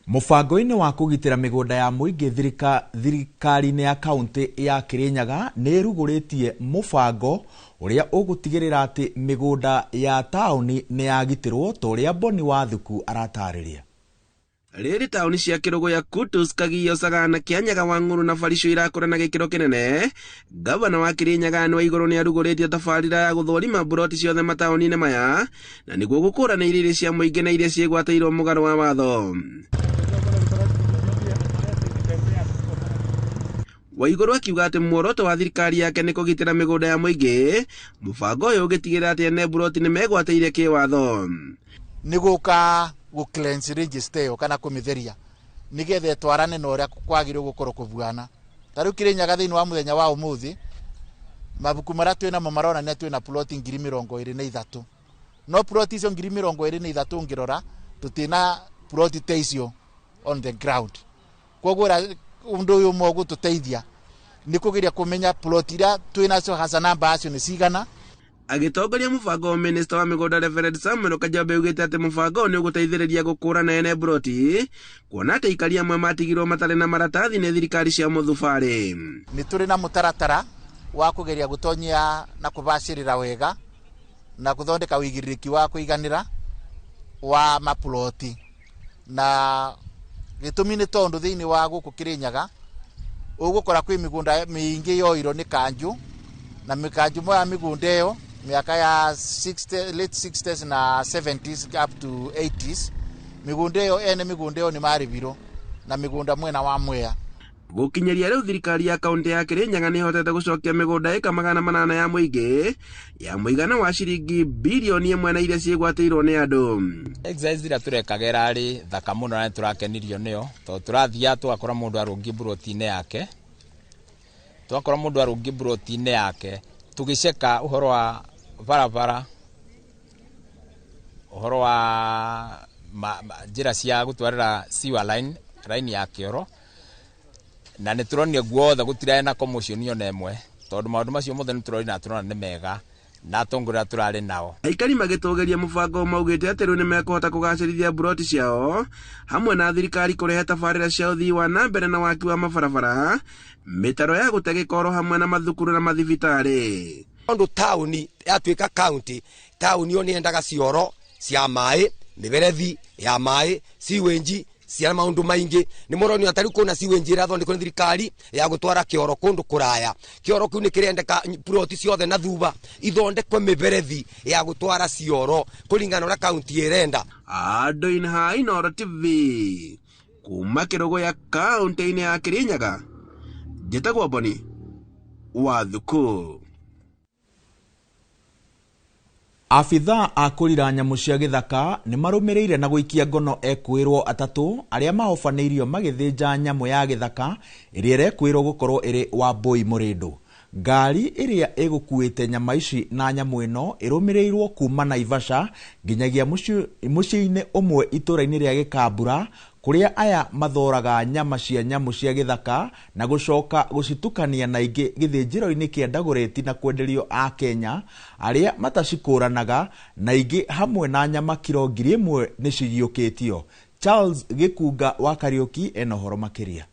Mũbango-inĩ wa kũgitĩra mĩgũnda ya mũingĩ thirikari-inĩ ya kaunti ya Kirinyaga nĩ ĩrugũrĩtie mũbango ũrĩa ũgũtigĩrĩra atĩ mĩgũnda ya taũni nĩ yagitĩrwo ta ũrĩa Boni Wathuku aratarĩria. Rĩrĩ taũni cia Kĩrũgũya, Kutus, Kagio, Sagana, Kĩanyaga, Wang'ũrũ na Barisho irakũra na gĩkĩro kĩnene. Gavana wa Kĩrĩnyaga wa Igũrũ nĩarugũrĩtie tabarĩra ya gũthũrima mburoti ciothe mataũni-inĩ maya na nĩguo gũkũrana iria cia mũingĩ na iria ciĩgwatĩirwo mũgarũ wa watho. Waigũrũ akiuga atĩ muoroto wa thirikari yake nĩ kũgitĩra mĩgũnda ya mũingĩ, mũbango ũyũ ũgĩtigĩrĩra atĩ ene mburoti nĩmegwatĩire kĩwatho. Nĩ gũka gũ cleanse register ĩyo kana kũmĩtheria nĩgetha ĩtwarane na ũrĩa kwagĩrĩirwo gũkorwo kũbuana. Ta rĩu Kĩrĩnyaga thĩinĩ wa mũthenya wa ũmũthĩ mabuku marĩa twĩnamo maronania twĩna ploti 23,000, no ploti icio 23,000 ũngĩrora tũtina ploti ta icio on the ground. Koguo ũndũ ũyũ ũmwe ũgũtũteithia nĩ kũgeria kũmenya ploti iria twĩnacio hasa namba acio nĩ cigana. Agĩtongoria mũbango wa minista wa mĩgũnda Reverend Samuel Kajambe augĩte atĩ mũbango nĩ ũgũteithĩrĩria gũkũrana ene mburoti kuona atĩ aikari amwe matigirwo matarĩ na maratathi nĩ thirikari cia mũthubarĩ. Nĩ tũrĩ na mũtaratara wa kũgeria gũtonyia na kũbacĩrĩra wega na gũthondeka ũigĩrĩrĩki wa kũiganĩra wa maploti, na gĩtũmi nĩ tondũ thĩinĩ wa gũkũ Kĩrĩnyaga ũgũkora kwĩ mĩgũnda mĩingĩ yoirwo nĩ kanjũ, na mĩkanjũ moya mĩgũnda ĩyo Mĩaka ya 60, late 60s na 70s up to 80s, mĩgũnda ĩyo, ene mĩgũnda ĩyo nĩ marĩbirwo na mĩgũnda mwena wa Mwea. Gũkinyĩria rĩu, thirikari ya kaunti ya Kirinyaga nĩ ĩhotete gũcokia mĩgũnda ĩka 800 ya mũingĩ ya mũigana wa ciringi birioni 1 na iria ciĩgwatĩirwo nĩ andũ. Exercise ĩrĩa tũrekaga ĩrarĩ thaka mũno na nĩtũrakenirio nĩyo, tondũ tũrathiaga tũgakora mũndũ arũngiĩ mburoti-inĩ yake, twakora mũndũ arũngiĩ mburoti-inĩ yake tũgĩceka ũhoro wa barabara, ũhoro wa njĩra cia gũtwarĩra sewer line, line ya kĩoro, na nĩ tũronire guothe gũtirarĩ na commotion ona ĩmwe, tondũ maũndũ macio mothe nĩ tũrorire na tũrona nĩ mega na atongoria tũrarĩ nao. Aikari magĩtũgĩria mũbango maugĩte atĩ rĩu nĩmekũhota kũgacĩrithia mburoti ciao hamwe na thirikari kũrehe tabarĩra cia ũthii wa na mbere na waki wa mabarabara, mĩtaro ya gũte gĩkoro hamwe na mathukuru na mathibitarĩ. Tondũ taũni yatuĩka kaunti, taũni ĩyo nĩyendaga cioro cia maĩ, mĩberethi ya maĩ, sewage cia maũndũ maingĩ. Nĩ mũronio atari kwĩna sewage ĩrathondekwo nĩ thirikari ya gũtwara kĩoro kũndũ kũraya. Kĩoro kĩu nĩ kĩrendeka ploti ciothe na thuba ithondekwe mĩberethi ya gũtwara cioro kũringana na ũrĩa kaunti ĩrenda. Andũ-inĩ ha Inooro TV kuma Kĩrũgũya kaunti-inĩ ya Kirinyaga, njĩtagwo Boni wa Thuku. Abithaa a kũrira nyamũ cia gĩthaka nĩ marũmĩrĩire na gũikia ngono ekũĩrwo atatũ arĩa mahobanĩirio magĩthĩnja nyamũ ya gĩthaka ĩrĩa ĩrekwĩrwo gũkorwo ĩrĩ Wambũi Mũrĩndũ. Ngari ĩrĩa ĩgũkuĩte nyama ici na nyamũ ĩno ĩrũmĩrĩirwo kuma Naivasha nginyagia mũciĩ-inĩ ũmwe itũũra-inĩ rĩa Gĩkambura, kũrĩa aya mathoraga nyama cia nyamũ cia gĩthaka na gũcoka gũcitukania na ingĩ gĩthĩnjĩro-inĩ kĩa Dagoretti na kwenderio a Kenya arĩa matacikũranaga, na ingĩ hamwe na nyama kiro 1000 nĩ cigiũkĩtio. Charles Gĩkunga wa Kariũki ena ũhoro makĩria.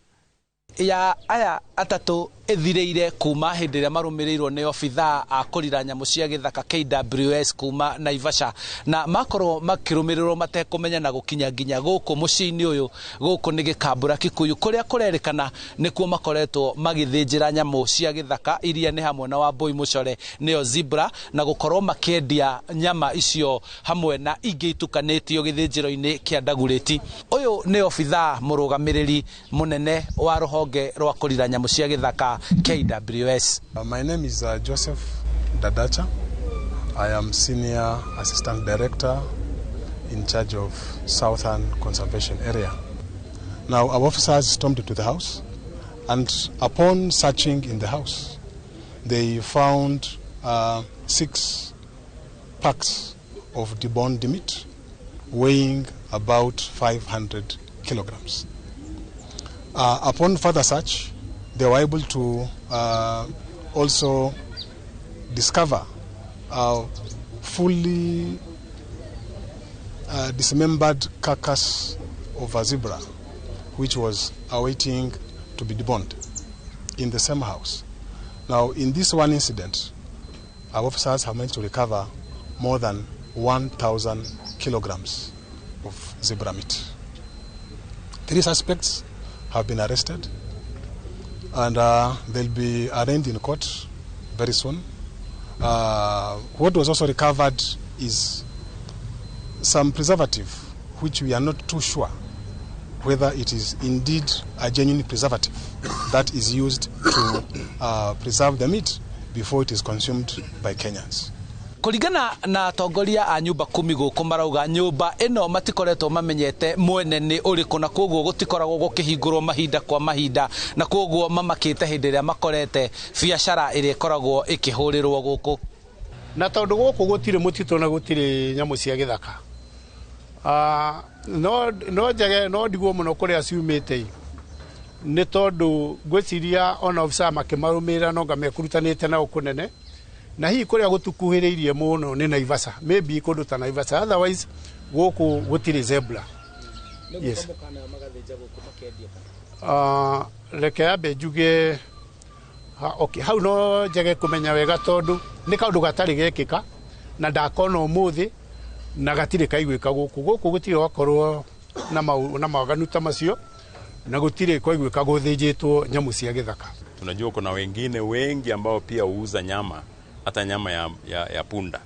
Ya aya atatũ ĩthirĩire kuma hĩndĩ ĩrĩa marũmĩrĩirwo nĩ obithaa a kũrira nyamũ cia gĩthaka KWS kuma Naivasha, na makorwo makĩrũmĩrĩrwo matekũmenya na gũkinya nginya gũkũ mũciĩ-inĩ ũyũ. Gũkũ nĩ Gĩkambura Kikuyu, kũrĩa kũrerĩkana nĩkuo makoretwo magĩthĩnjĩra nyamũ cia gĩthaka iria nĩ hamwe na Wambũi Mũcore nĩyo zebra, na gũkorwo makĩendia nyama icio hamwe na ingĩ itukanĩtio gĩthĩnjĩro-inĩ kĩa Dagoretti. Ũyũ nĩ obithaa mũrũgamĩrĩri mũnene wa rũhonge rwa kũrira nyamũ cia gĩthaka KWS. My name is Joseph Dadacha. I am Senior Assistant Director in charge of Southern Conservation Area. Now, our officers stormed into the house, and upon searching in the house, they found 6 packs of deboned meat weighing about 500 kilograms. Upon further search, they were able to also discover a fully dismembered carcass of a zebra, which was awaiting to be deboned in the same house. Now, in this one incident, our officers have managed to recover more than 1,000 kilograms of zebra meat. 3 suspects have been arrested, and they'll be arraigned in court very soon. What was also recovered is some preservative, which we are not too sure whether it is indeed a genuine preservative that is used to preserve the meat before it is consumed by Kenyans. Kũringana na atongoria a nyumba kumi gũkũ, marauga nyũmba ĩno matikoretwo mamenyete mwene nĩ ũrĩkũ, na koguo gũtikoragwo gũkĩhingũrwo mahinda kwa mahinda, na koguo mamakĩte hĩndĩ ĩrĩa makorete biacara ĩrĩa ĩkoragwo ĩkĩhũrĩrwo gũkũ. Na tondũ gũkũ gũtirĩ mũtitũ na gũtirĩ nyamũ cia gĩthaka, no njage no ndigwo mũno kũrĩa ciumĩte, nĩ tondũ ngwĩciria ona obithaa makĩmarũmĩrĩra no nga mekũrutanĩte nao kũnene, na hihi kũrĩa gũtukuhĩrĩirie mũno nĩ Naivasha, maybe kũndũ ta Naivasha, otherwise gũkũ gũtirĩ zebra. Yes. Reke ambe njuge okay, hau no njage kũmenya wega tondũ nĩ kaũndũ gatarĩ gekĩka na ndakona ũmũthĩ na gatirĩ kaiguĩka gũkũ. Gũkũ gũtirĩ gwakorwo na mawaganu ta macio na gũtirĩ kwaiguĩka gũthĩnjĩtwo nyamũ cia gĩthaka. Tunajua kuna wengine wengi ambao pia huuza nyama Hata nyama ya punda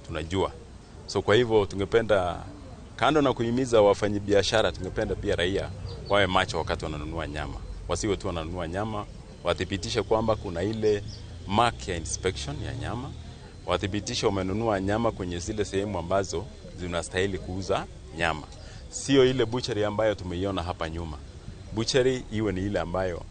tunajua. So kwa hivyo tungependa, kando na kuhimiza wafanyabiashara, tungependa pia raia wawe macho wakati wananunua nyama. Wasiwe tu wananunua nyama, wathibitishe kwamba kuna ile mark ya inspection ya nyama, wathibitishe wamenunua nyama kwenye zile sehemu ambazo zinastahili kuuza nyama. Sio ile butchery ambayo tumeiona hapa nyuma. Butchery iwe ni ile ambayo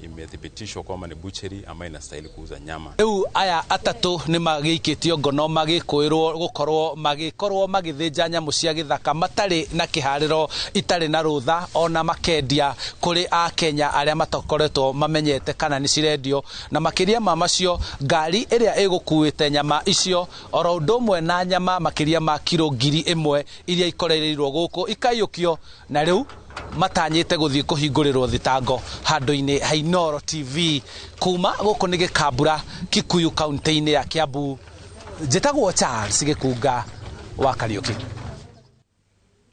imethibitishwa kwamba ni butchery ambayo inastahili kuuza nyama. Rĩu aya atatũ nĩ magĩikĩtio ngono magĩkũĩrwo gũkorwo magĩkorwo magĩthĩnja nyamũ cia gĩthaka matarĩ na kĩharĩro, itarĩ na rũtha, ona makendia kũrĩ Akenya arĩa matakoretwo mamenyete kana nĩ cirendio. Na makĩria ma macio, ngari ĩrĩa ĩgũkuĩte nyama icio oro ũndũ ũmwe na nyama makĩria ma kiro 1,000 iria ikorereirwo gũkũ ikaiyũkio, na rĩu matanyĩte gũthiĩ kũhingũrĩrwo thitango handũ-inĩ ha Inooro TV. Kuma gũkũ nĩ Gĩkambura, Kikuyu, kaunti-inĩ ya Kiambu. Njĩtagwo Charles Gĩkunga wa Kariũki.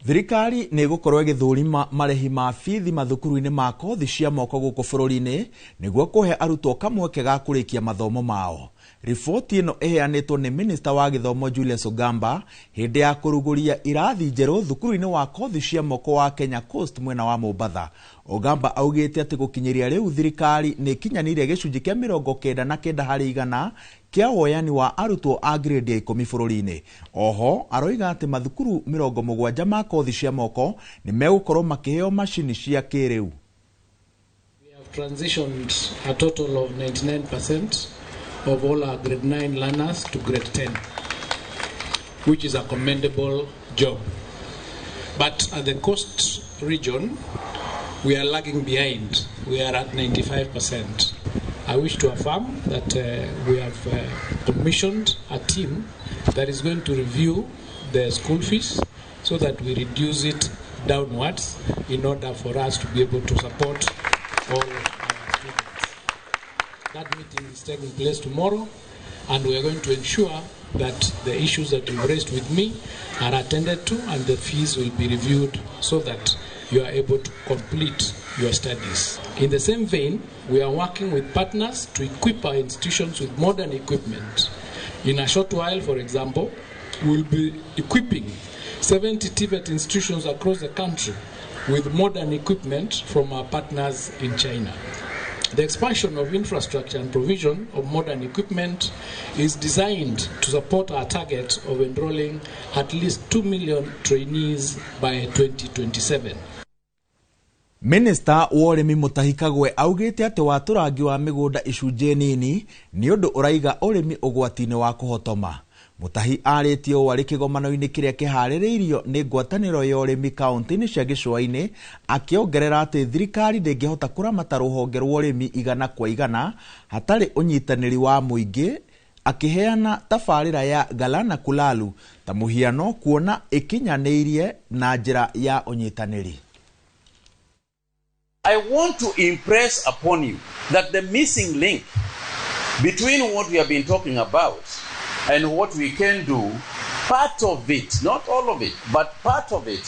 Thirikari nĩ ĩgũkorwo ĩgĩthũrima marĩhi ma bithi mathukuru-inĩ ma kothi cia moko gũkũ bũrũri-inĩ nĩguo kũhe arutwo kamweke ga kũrĩkia mathomo mao. Riboti ĩno ĩheanĩtwo nĩ minista wa gĩthomo Julius Ogamba hĩndĩ ya kũrugũria irathi njerũ thukuru-inĩ wa kothi cia moko wa Kenya Coast mwena wa Mombatha. Ogamba augĩte atĩ gũkinyĩria rĩu thirikari nĩ ĩkinyanĩirie gĩcunjĩ kĩa 99 harĩ igana kĩa woyani wa arutwo a grade ya 10 bũrũri-inĩ. Oho aroiga atĩ mathukuru 70 ma kothi cia moko nĩ megũkorwo makĩheo macini cia kĩrĩu. We have transitioned a total of 99% of all our grade 9 learners to grade 10, which is a commendable job. But at the coast region, we are lagging behind. We are at 95%. I wish to affirm that we have commissioned a team that is going to review the school fees so that we reduce it downwards in order for us to be able to support all our students. That meeting is taking place tomorrow, and we are going to ensure that the issues that you've raised with me are attended to and the fees will be reviewed so that you are able to complete your studies. In the same vein, we are working with partners to equip our institutions with modern equipment. In a short while, for example, we will be equipping 70 TVET institutions across the country with modern equipment from our partners in China. The expansion of infrastructure and provision of modern equipment is designed to support our target of enrolling at least 2 million trainees by 2027. Minista wa ũrĩmi Mutahi Kagwe augĩte atĩ watũrangi wa mĩgũnda icunjĩ nini nĩ ũndũ ũraiga ũrĩmi ũgwati-inĩ wa kũhotoma. Mutahi arĩtie ũũ arĩ kĩgomano-inĩ kĩrĩa kĩharĩrĩirio nĩ ngwatanĩro ya ũrĩmi kaunti-inĩ cia gĩcũa-inĩ, akĩongerera atĩ thirikari ndĩngĩhota kũramata rũhonge rwa ũrĩmi 100% hatarĩ ũnyitanĩri wa mũingĩ, akĩheana tabarĩra ya Galana Kulalu ta mũhiano kuona ĩkinyanĩirie na njĩra ya ũnyitanĩri. I want to impress upon you that the missing link between what we have been talking about and what we can do, part of it, not all of it, but part of it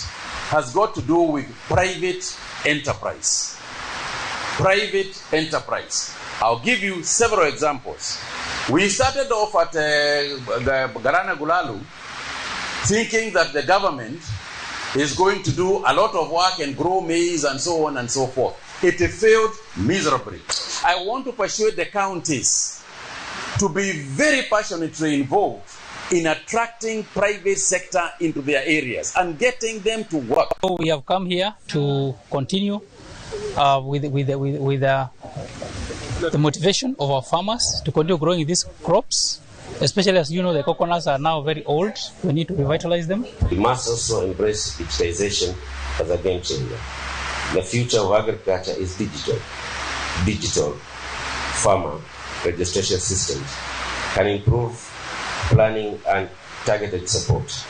has got to do with private enterprise. Private enterprise. I'll give you several examples. We started off at the Galana Kulalu thinking that the government is going to do a lot of work and grow maize and so on and so forth. It failed miserably. I want to persuade the counties to be very passionately involved in attracting private sector into their areas and getting them to work. So we have come here to continue with the motivation of our farmers to continue growing these crops, especially as you know the coconuts are now very old. We need to revitalize them. We must also embrace digitization as a game changer. The future of agriculture is digital. Digital farmer registration systems can improve planning and targeted support.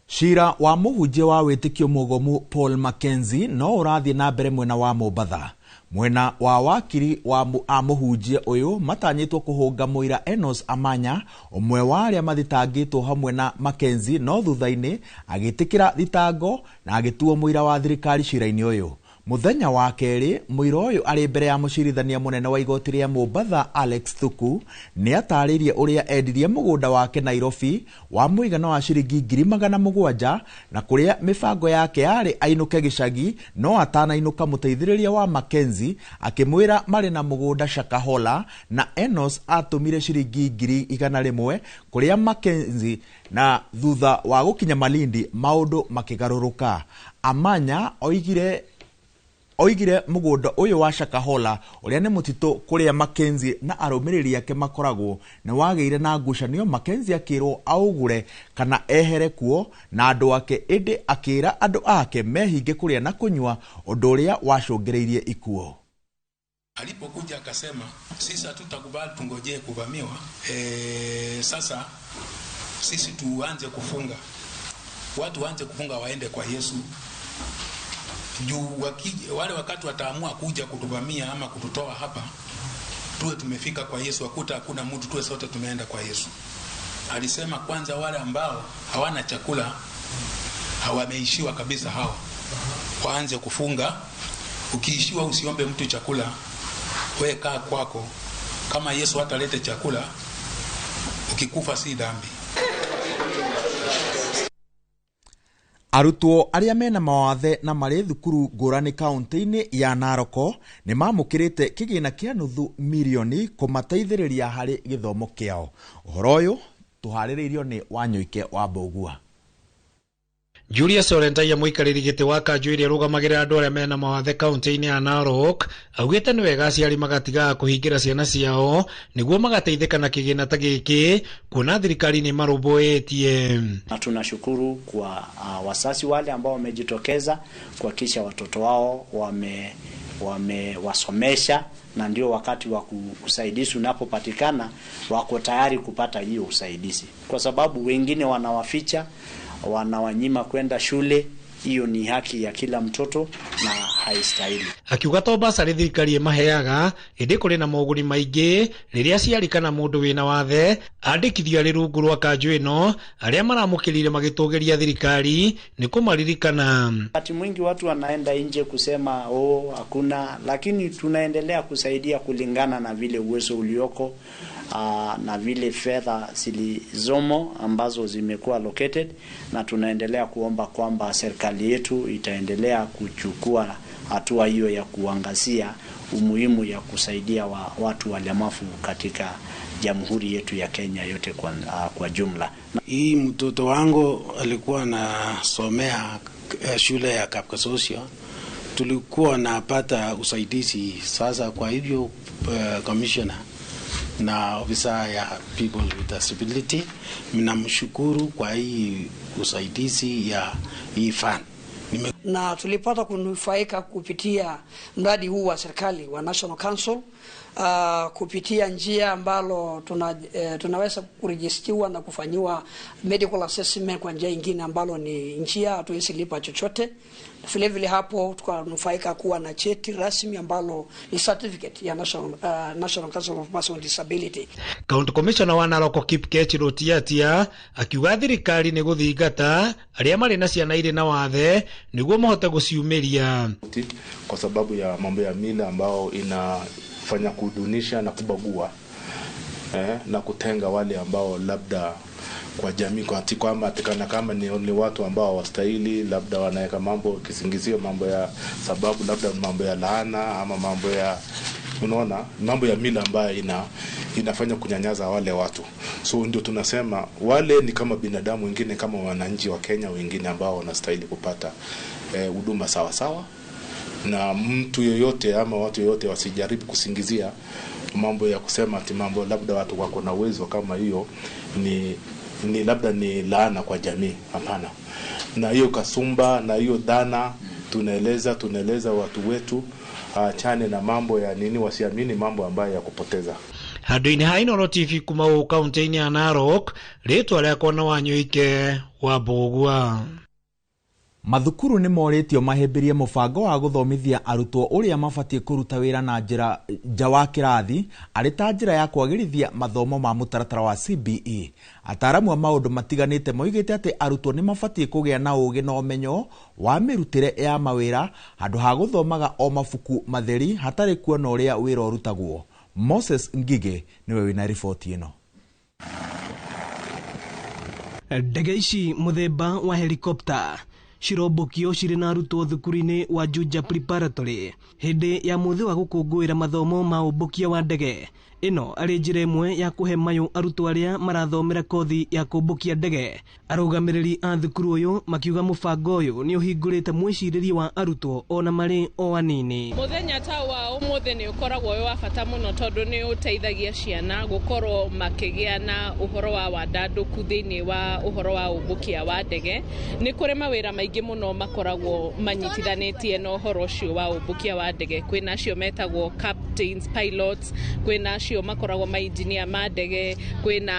Cira wa mũhunjia wa wĩtĩkio mũgomu Paul Mackenzie no ũrathiĩ na mbere mwena wa Mombatha. Mwena wa wakiri wa mũhunjia ũyũ matanyĩtwo kũhũnga mũira Enos Amanya, ũmwe wa arĩa mathitangĩtwo hamwe na Mackenzie, no thutha-inĩ agĩtĩkĩra thitango na agĩtuo mũira wa thirikari cira-inĩ ũyũ. Muthenya wa kerĩ, mũira ũyũ arĩ mbere ya mũcirithania mũnene wa igoti rĩa Mombatha Alex Thuku nĩ atarĩirie ũrĩa endirie mũgũnda wake Nairobi wa mũigana wa ciringi 700,000 na kũrĩa mĩbango yake yarĩ ainũke gĩcagi no atanainũka mũteithĩrĩria wa Mackenzie akĩmwĩra marĩ na mũgũnda Shakahola na Enos atũmire ciringi 100,000 kũrĩa Mackenzie na thutha wa gũkinya Malindi maũndũ makĩgarũrũka. Amanya oigire mũgũnda ũyũ wa Shakahola ũrĩa nĩ mũtitũ kũrĩa Mackenzie na arũmĩrĩri ake makoragwo nĩ wagĩire na ngucanio Mackenzie akĩrwo aũgũre kana ehere kuo na andũ ake ĩndĩ akĩra andũ ake mehinge kũrĩa na kũnyua ũndũ ũrĩa wacũngĩrĩirie ikuo. Alipokuja akasema sisi hatutakubali tungojee kuvamiwa. Sasa sisi tuanze kufunga, watu waanze kufunga waende kwa Yesu juu wale wakati wataamua kuja kutuvamia ama kututoa hapa, tuwe tumefika kwa Yesu, wakuta hakuna mtu, tuwe sote tumeenda kwa Yesu. Alisema kwanza wale ambao hawana chakula, hawameishiwa kabisa, hao waanze kufunga. Ukiishiwa usiombe mtu chakula, wewe kaa kwako. Kama Yesu hatalete chakula, ukikufa si dhambi. Arutwo arĩa mena mawathe na marĩ thukuru ngũrani kaunti-inĩ ya Narok nĩ mamũkĩrĩte kĩgĩna kĩa 500,000 kũmateithĩrĩria harĩ gĩthomo kĩao. Ũhoro ũyũ tũharĩrĩirio nĩ Wanyũike wa Mbũgua. Julius Olentaia mũikarĩri gĩtĩ wa kanjũ ĩrĩa ĩrũgamagĩrĩra andũ arĩa mena mawathe kaunti-inĩ ya Narok augĩte nĩ wega aciari magatigaga kũhingĩra ciana ciao nĩguo magateithĩka na kĩgĩna ta gĩkĩ kuona thirikari nĩ marũmbũĩtie. Na tunashukuru kwa wazazi wale ambao wamejitokeza kuhakikisha watoto wao wamewasomesha, na ndio wakati wa usaidizi unapopatikana wako tayari kupata hiyo usaidizi, kwa sababu wengine wanawaficha, wanawanyima kwenda shule. Hiyo ni haki ya kila mtoto na haistahili. Akiuga to basarĩ thirikari ĩmaheaga ĩndĩ kũrĩ na moguni maingĩ rĩrĩa aciari kana mũndũ wĩna wathe andĩkithio arĩ rungu rwa kanjũ ĩno arĩa maramũkĩrire magĩtũgĩria thirikari nĩ kũmaririkana. Wakati mwingi watu wanaenda nje kusema oh, hakuna, lakini tunaendelea kusaidia kulingana na vile uwezo ulioko na vile fedha zilizomo ambazo zimekuwa allocated, na tunaendelea kuomba kwamba serikali yetu itaendelea kuchukua hatua hiyo ya kuangazia umuhimu ya kusaidia watu walemavu katika jamhuri yetu ya Kenya yote kwa jumla. Hii mtoto wangu alikuwa anasomea shule ya Kapkasosio, tulikuwa napata usaidizi. Sasa kwa hivyo commissioner na ofisa ya people with disability, mnamshukuru kwa hii usaidizi ya hii fund. Na tulipata kunufaika kupitia mradi huu wa serikali wa National Council, kupitia njia ambalo tunaweza kurejistiwa na kufanyiwa medical assessment kwa njia nyingine ambalo ni njia hatuwezi lipa chochote. Vile vile hapo tukanufaika kuwa na cheti rasmi ambalo ni certificate ya National Council of Persons with Disability. County Commissioner wa Narok Kipkech Rutiatia akiuga thirikari nĩ gũthingata arĩa marĩ na ciana irĩ na wathe nĩguo mahote gũciumĩria, kwa sababu ya mambo ya mila ambao inafanya kudunisha na kubagua na kutenga wale ambao labda kwa jamii kwa kwamba kana kama ni watu ambao hawastahili, labda wanaweka mambo kisingizio, mambo ya sababu, labda mambo ya laana ama mambo ya unaona mambo ya mila ambayo inafanya kunyanyaza wale watu. So ndio tunasema wale ni kama binadamu wengine, kama wananchi wa Kenya wengine ambao wanastahili kupata huduma sawa sawa, na mtu yoyote ama watu yoyote wasijaribu kusingizia mambo ya kusema ati mambo labda watu wako na uwezo kama hiyo ni labda ni laana kwa jamii. Hapana. Na hiyo kasumba na hiyo dhana tunaeleza watu wetu achane na mambo ya nini, wasiamini mambo ambayo ya kupoteza. Handu-inĩ ha Inooro TV kuma gũkũ kaunti-inĩ ya Narok, rĩtwa rĩakwa na Wanyũike wa Mbũgua. Mathukuru nĩ morĩtio mahĩmbĩrie mũbango wa gũthomithia arutwo ũrĩa mabatiĩ kũruta wĩra na njĩra nja wa kĩrathi arĩ ta njĩra ya kwagĩrithia mathomo ma mũtaratara wa CBE. Ataaramu a maũndũ matiganĩte moigĩte atĩ arutwo nĩ mabatiĩ kũgĩa na ũũgĩ na ũmenyo wa mĩrutĩre ya mawĩra handũ ha gũthomaga o mabuku matheri hatarĩ kuona ũrĩa wĩra ũrutagwo. Moses Ngige nĩwe wĩna riboti ĩno. Ndege ici mũthemba wa helikopta cirombũkio cirĩ na arutwo thukuru-inĩ wa Juja Preparatory hĩndĩ ya mũthĩ wa gũkũngũĩra mathomo ma ũmbũkia wa ndege. Ĩno arĩ njĩra ĩmwe ya kũhe mayũ arutwo arĩa marathomera kothi ya kũmbũkia ndege. Arũgamĩrĩri a thukuru ũyũ makiuga mũbango ũyũ nĩ ũhingũrĩte mwĩcirĩrie wa arutwo ona marĩ o anini. Mũthenya ta wa ũmũthĩ nĩ ũkoragwo wĩ wa bata mũno tondũ nĩ ũteithagia ciana gũkorwo makĩgĩa na ũhoro wa wandandũku thĩinĩ wa ũhoro wa ũmbũkia wa ndege. Nĩ kũrĩ mawĩra maingĩ mũno makoragwo manyitithanĩtie na ũhoro ũcio wa ũmbũkia wa ndege. Kwĩna acio metagwo captains, pilots, kwĩna acio makoragwo ma engineer ma ndege, kwĩna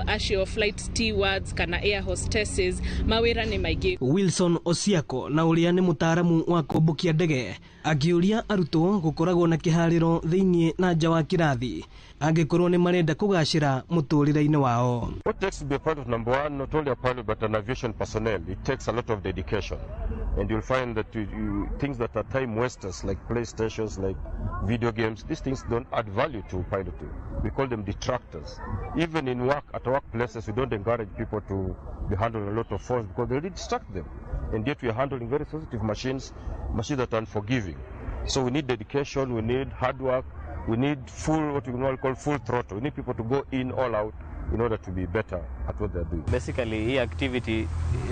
acio flight stewards kana air hostesses. Mawĩra nĩ maingĩ. Wilson Osiako na ũrĩa nĩ mũtaaramu wa kũmbũkia ndege akĩũria arutwo gũkoragwo na kĩharĩro thĩinĩ na nja wa kĩrathi angĩkorwo nĩ marenda kũgacĩra mũtũrĩre-inĩ wao. What takes to be a pilot, number one, not only a pilot but an aviation personnel, it takes a lot of dedication. And you'll find that things that are time wasters like PlayStations, like video games, these things don't add value to piloting. We call them detractors. Even in work, at workplaces, we don't encourage people to be handling a lot of phones because they distract them. And yet we are handling very sensitive machines, machines that are unforgiving. So we need dedication, we need hard work, we need full, what we normally call full throttle. We need people to go in all out in order to be better at what they're doing. Basically, hii activity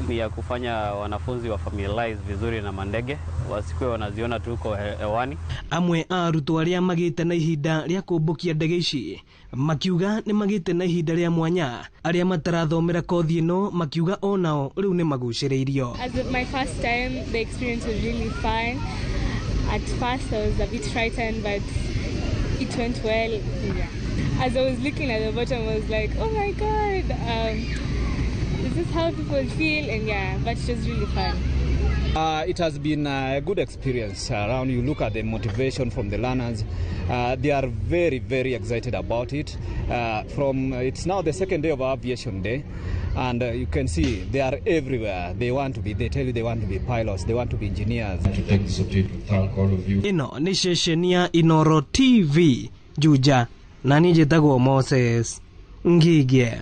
ni ya kufanya wanafunzi wa familiarize vizuri na mandege, wasikuwe wanaziona tu kwa hewani. Amwe a arutwo arĩa magĩte na ihinda rĩa kũmbũkia ndege ici makiuga nĩ magĩte na ihinda rĩa mwanya. Arĩa matarathomera kothi ĩno makiuga onao rĩu nĩ magucĩrĩirio. As my first time, the experience was really fun. At first I was a bit frightened, but it went well. Yeah. As I was looking at the bottom, I was like, oh my God, is this how people feel? And yeah, but it was really fun. It has been a good experience around. You look at the motivation from the learners. They are very, very excited about it. It's now the second day of our aviation day, and you can see they are everywhere. They want to be, they tell you they want to be pilots, they want to be engineers. To take this opportunity to thank all of you. Ĩno nĩ ceceni ya Inoro TV Juja, na niĩ njĩtagwo Moses Ngige.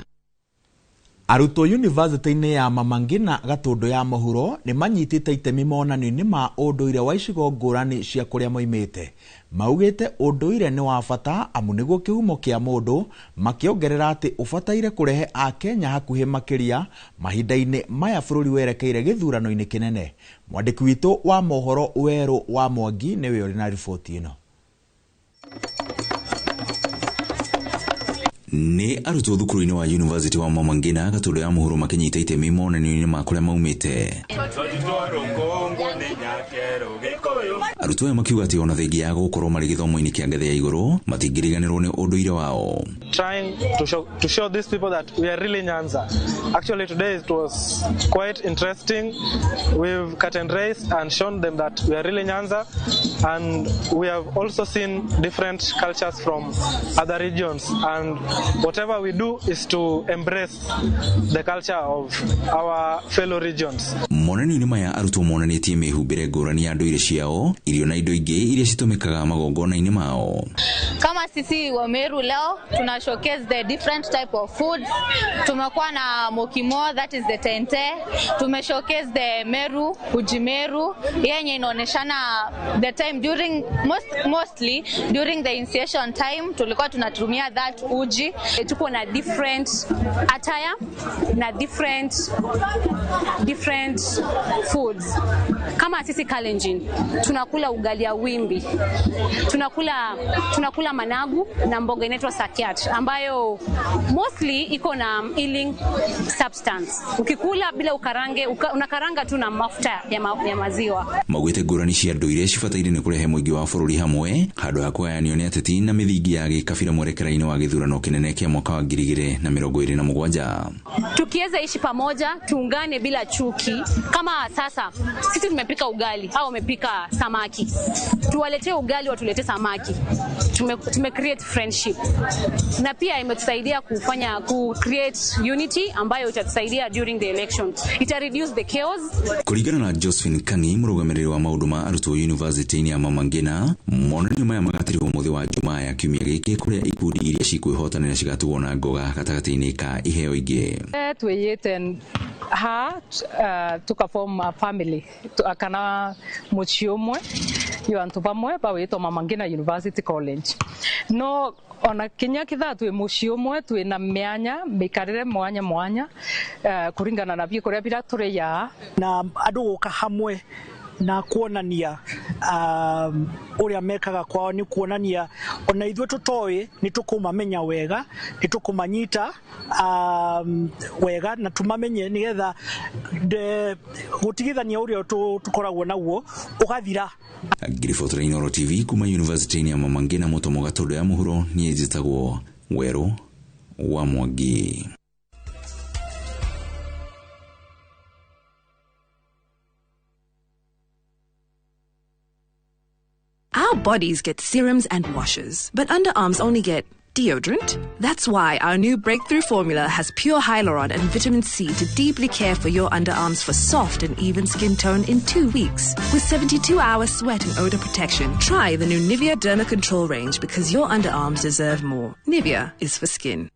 Arutwo yunivasĩtĩ-inĩ ya Mama Ngina Gatũndũ ya Mũhuro nĩ manyitĩte itemi monanio-inĩ ma ũndũire wa icigo ngũrani cia kũrĩa moimĩte. Maugĩte ũndũire nĩ wa bata amu nĩguo kĩhumo kĩa mũndũ, makĩongerera atĩ ũbataire kũrehe Akenya hakuhĩ makĩria mahinda-inĩ maya bũrũri werekeire gĩthurano-inĩ kĩnene. Mwandĩki witũ wa mohoro Werũ wa Mwangi nĩwe ũrĩ na riboti ĩno. Nĩ arutwo thukuru-inĩ wa University wa Mama Ngina Gatũndũ ya Mũhuro makĩnyita itemi monanio-inĩ ma kũrĩa maumĩte. Arutwo aya makiuga atĩ ona thengia ya gũkorwo marĩ gĩthomo-inĩ kĩa ngathĩ ya igũrũ matingĩriganĩrwo nĩ ũndũire wao. Trying to show these people that we are really Nyanza. Actually today it was quite interesting. We've cut and raised and shown them that we are really Nyanza, and we have also seen different cultures from other regions, and whatever we do is to embrace the culture of our fellow regions. Monanio-inĩ maya arutwo monanĩtie mĩhumbĩre ngũrani ya ndũire ciao, irio na indo ingĩ iria citũmĩkaga magongona-inĩ mao. Kama sisi wa Meru leo tuna showcase the different type of foods. Tumekuwa na mokimo, that is the tente. Tume showcase the Meru, uji Meru yenye inaoneshana the time during mostly during the initiation time tulikuwa tunatumia that uji. Tuko na different attire na different foods. Kama sisi Kalenjin Kalenjin tunakula ugali ya wimbi, tunakula managu na mboga inaitwa sakiat ambayo mostly iko na healing substance. Ukikula bila ukarange, unakaranga tu na mafuta ya maziwa. Maugĩte ngũrani cia ndũire cibataire nĩ kũrehe mũingĩ wa bũrũri hamwe handũ ha kũgayanio nĩ ateti na mĩthingi ya gĩkabira mwerekera-inĩ wa gĩthurano kĩnene kĩa mwaka wa 2027. Tukiweza ishi pamoja, tuungane bila chuki. Kama sasa sisi tumepika ugali au wamepika samaki, tuwaletee ugali watuletee samaki. Tume create friendship, na pia imetusaidia kufanya ku create unity ambayo itatusaidia during the election. Ita reduce the chaos. Kũringana na Josephine Kangi, mũrũgamĩrĩri wa maũndũ ma arutwo university-inĩ ya Mama Ngina, monanio maya magatirwo mũthĩ wa Jumaa ya kiumia gĩkĩ kũrĩa ikundi iria cikwĩhotanĩra cigatugwo na ngoga gatagatĩ-inĩ ka iheo ingĩ. Twĩyĩte ha tukaform a family kana mũciĩ ũmwe yo antu bamwe bawĩtwo Mama Ngina University College. No ona kinya kithaa twi muciĩ ũmwe twĩna mĩanya mĩikarĩre mwanya mwanya kũringana na biũ kũrĩa bira tũrĩyaa na andũ gũka hamwe na kuonania ũrĩa mekaga kwao nĩ kuonania ona ithuĩ tũtoĩ nĩ tũkũmamenya wega, nĩ tũkũmanyita wega na tumamenye nĩgetha gũtigithania ũrĩa tũkoragwo naguo ũgathira. Ngiribotera Inooro TV kuma University ya Mama Ngina Mũtomo Gatũndũ ya mũhuro, niĩ njĩtagwo Werũ wa Mwangi. Our bodies get serums and washes, but underarms only get deodorant. That's why our new breakthrough formula has pure hyaluron and vitamin C to deeply care for your underarms for soft and even skin tone in 2 weeks. With 72-hour sweat and odor protection, try the new Nivea Derma Control range because your underarms deserve more. Nivea is for skin.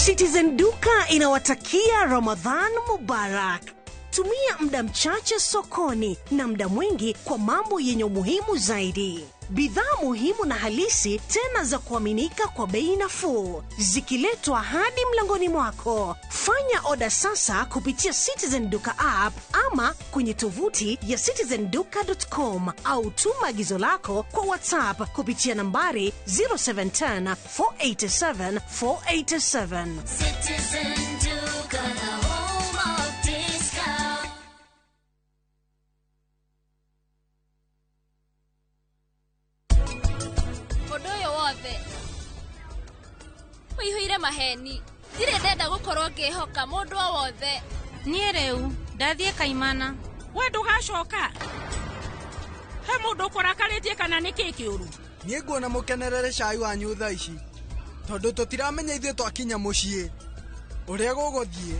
Citizen Duka inawatakia Ramadhan Mubarak. Tumia muda mchache sokoni na muda mwingi kwa mambo yenye umuhimu zaidi. Bidhaa muhimu na halisi tena za kuaminika kwa bei nafuu, zikiletwa hadi mlangoni mwako. Fanya oda sasa kupitia Citizen Duka app ama kwenye tovuti ya citizenduka.com au tuma agizo lako kwa WhatsApp kupitia nambari 0710 487 487. Citizen Duka, the home of discount. Ũihũire maheni ndirĩ ndenda gũkorwo ngĩhoka mũndũ o wothe. Niĩ rĩu ndathiĩ kaimana. We ndũgacoka he mũndũ ũkũrakarĩtie kana nĩ kĩ kĩũru? Niĩ nguona mũkenerere cai wanyu thaa ici tondũ tũtiramenya ithuĩ twakinya mũciĩ ũrĩa gũgũthiĩ.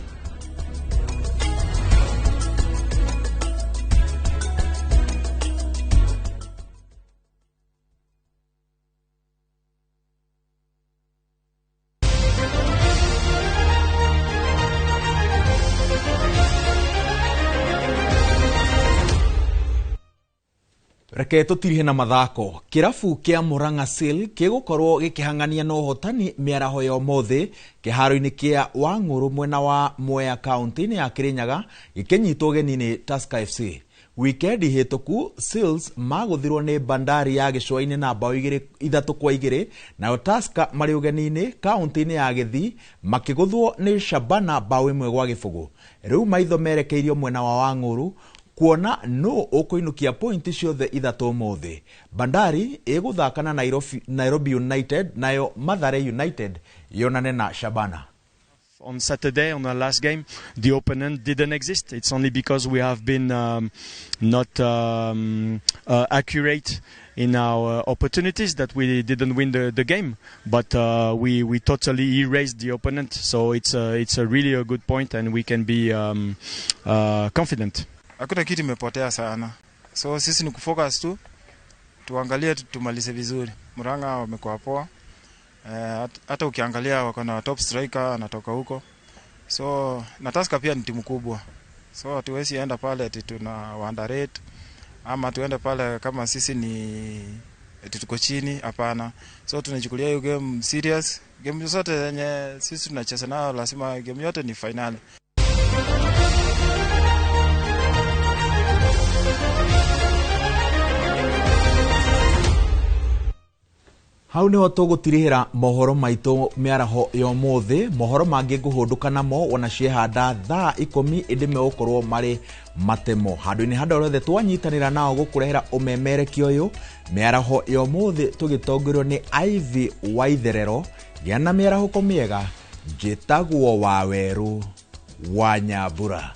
Reke tũtirihe na mathako. Kĩrabu kĩa Murang'a Seal gĩgũkorwo gĩkĩhang'ania na ũhotani mĩaraho ya ũmũthĩ kĩharo-inĩ kĩa Wang'ũrũ mwena wa Mwea kaunti-inĩ ya Kirinyaga gĩkĩnyitwo ũgeni nĩ Tusker FC. Wikendi hĩtũku Seals magũthirwo nĩ Bandari ya gĩcũa-inĩ na bao 3-2, nayo Tusker marĩ ũgeni-inĩ kaunti-inĩ ya Gĩthii makĩgũthwo nĩ Shabana bao 1-0. Rĩu maitho merekeirio mwena wa Wang'ũrũ kuona no ũkũinũkia pointi ciothe 3 ũmũthĩ. Bandari ĩgũthaka na Nairobi United, nayo Mathare United yonane na Shabana. On Saturday, on our last game, the opponent didn't exist. It's only because we have been not accurate in our opportunities that we didn't win the game. But we totally erased the opponent. So it's a really a good point, and we can be confident. Hakuna kitu imepotea sana. So sisi ni kufocus tu, tuangalie tumalize vizuri. Murang'a wamekuwa poa. Hata ukiangalia wako na top striker anatoka huko. So na Tusker pia ni timu kubwa. So hatuwezi enda pale ati tuna underrate ama tuende pale kama sisi ni eti tuko chini, hapana. So tunachukulia hiyo game serious. Game zote zenye sisi tunacheza nayo lazima game yote ni finali. Hau niho tũgũtirihĩra mohoro maitũ mĩaraho ya ũmũthĩ. Mohoro mangĩ ngũhũndũka namo ona ciehanda thaa 10 ĩndĩ megũkorwo marĩ matemo. Handũ-inĩ handũ rĩothe twanyitanĩra nao gũkũrehera ũmemerekia ũyũ mĩaraho ya ũmũthĩ tũgĩtongorio nĩ Ivy Waitherero. Gĩa na mĩarahũko mĩega. Njĩtagwo Wawerũ wa Nyambura.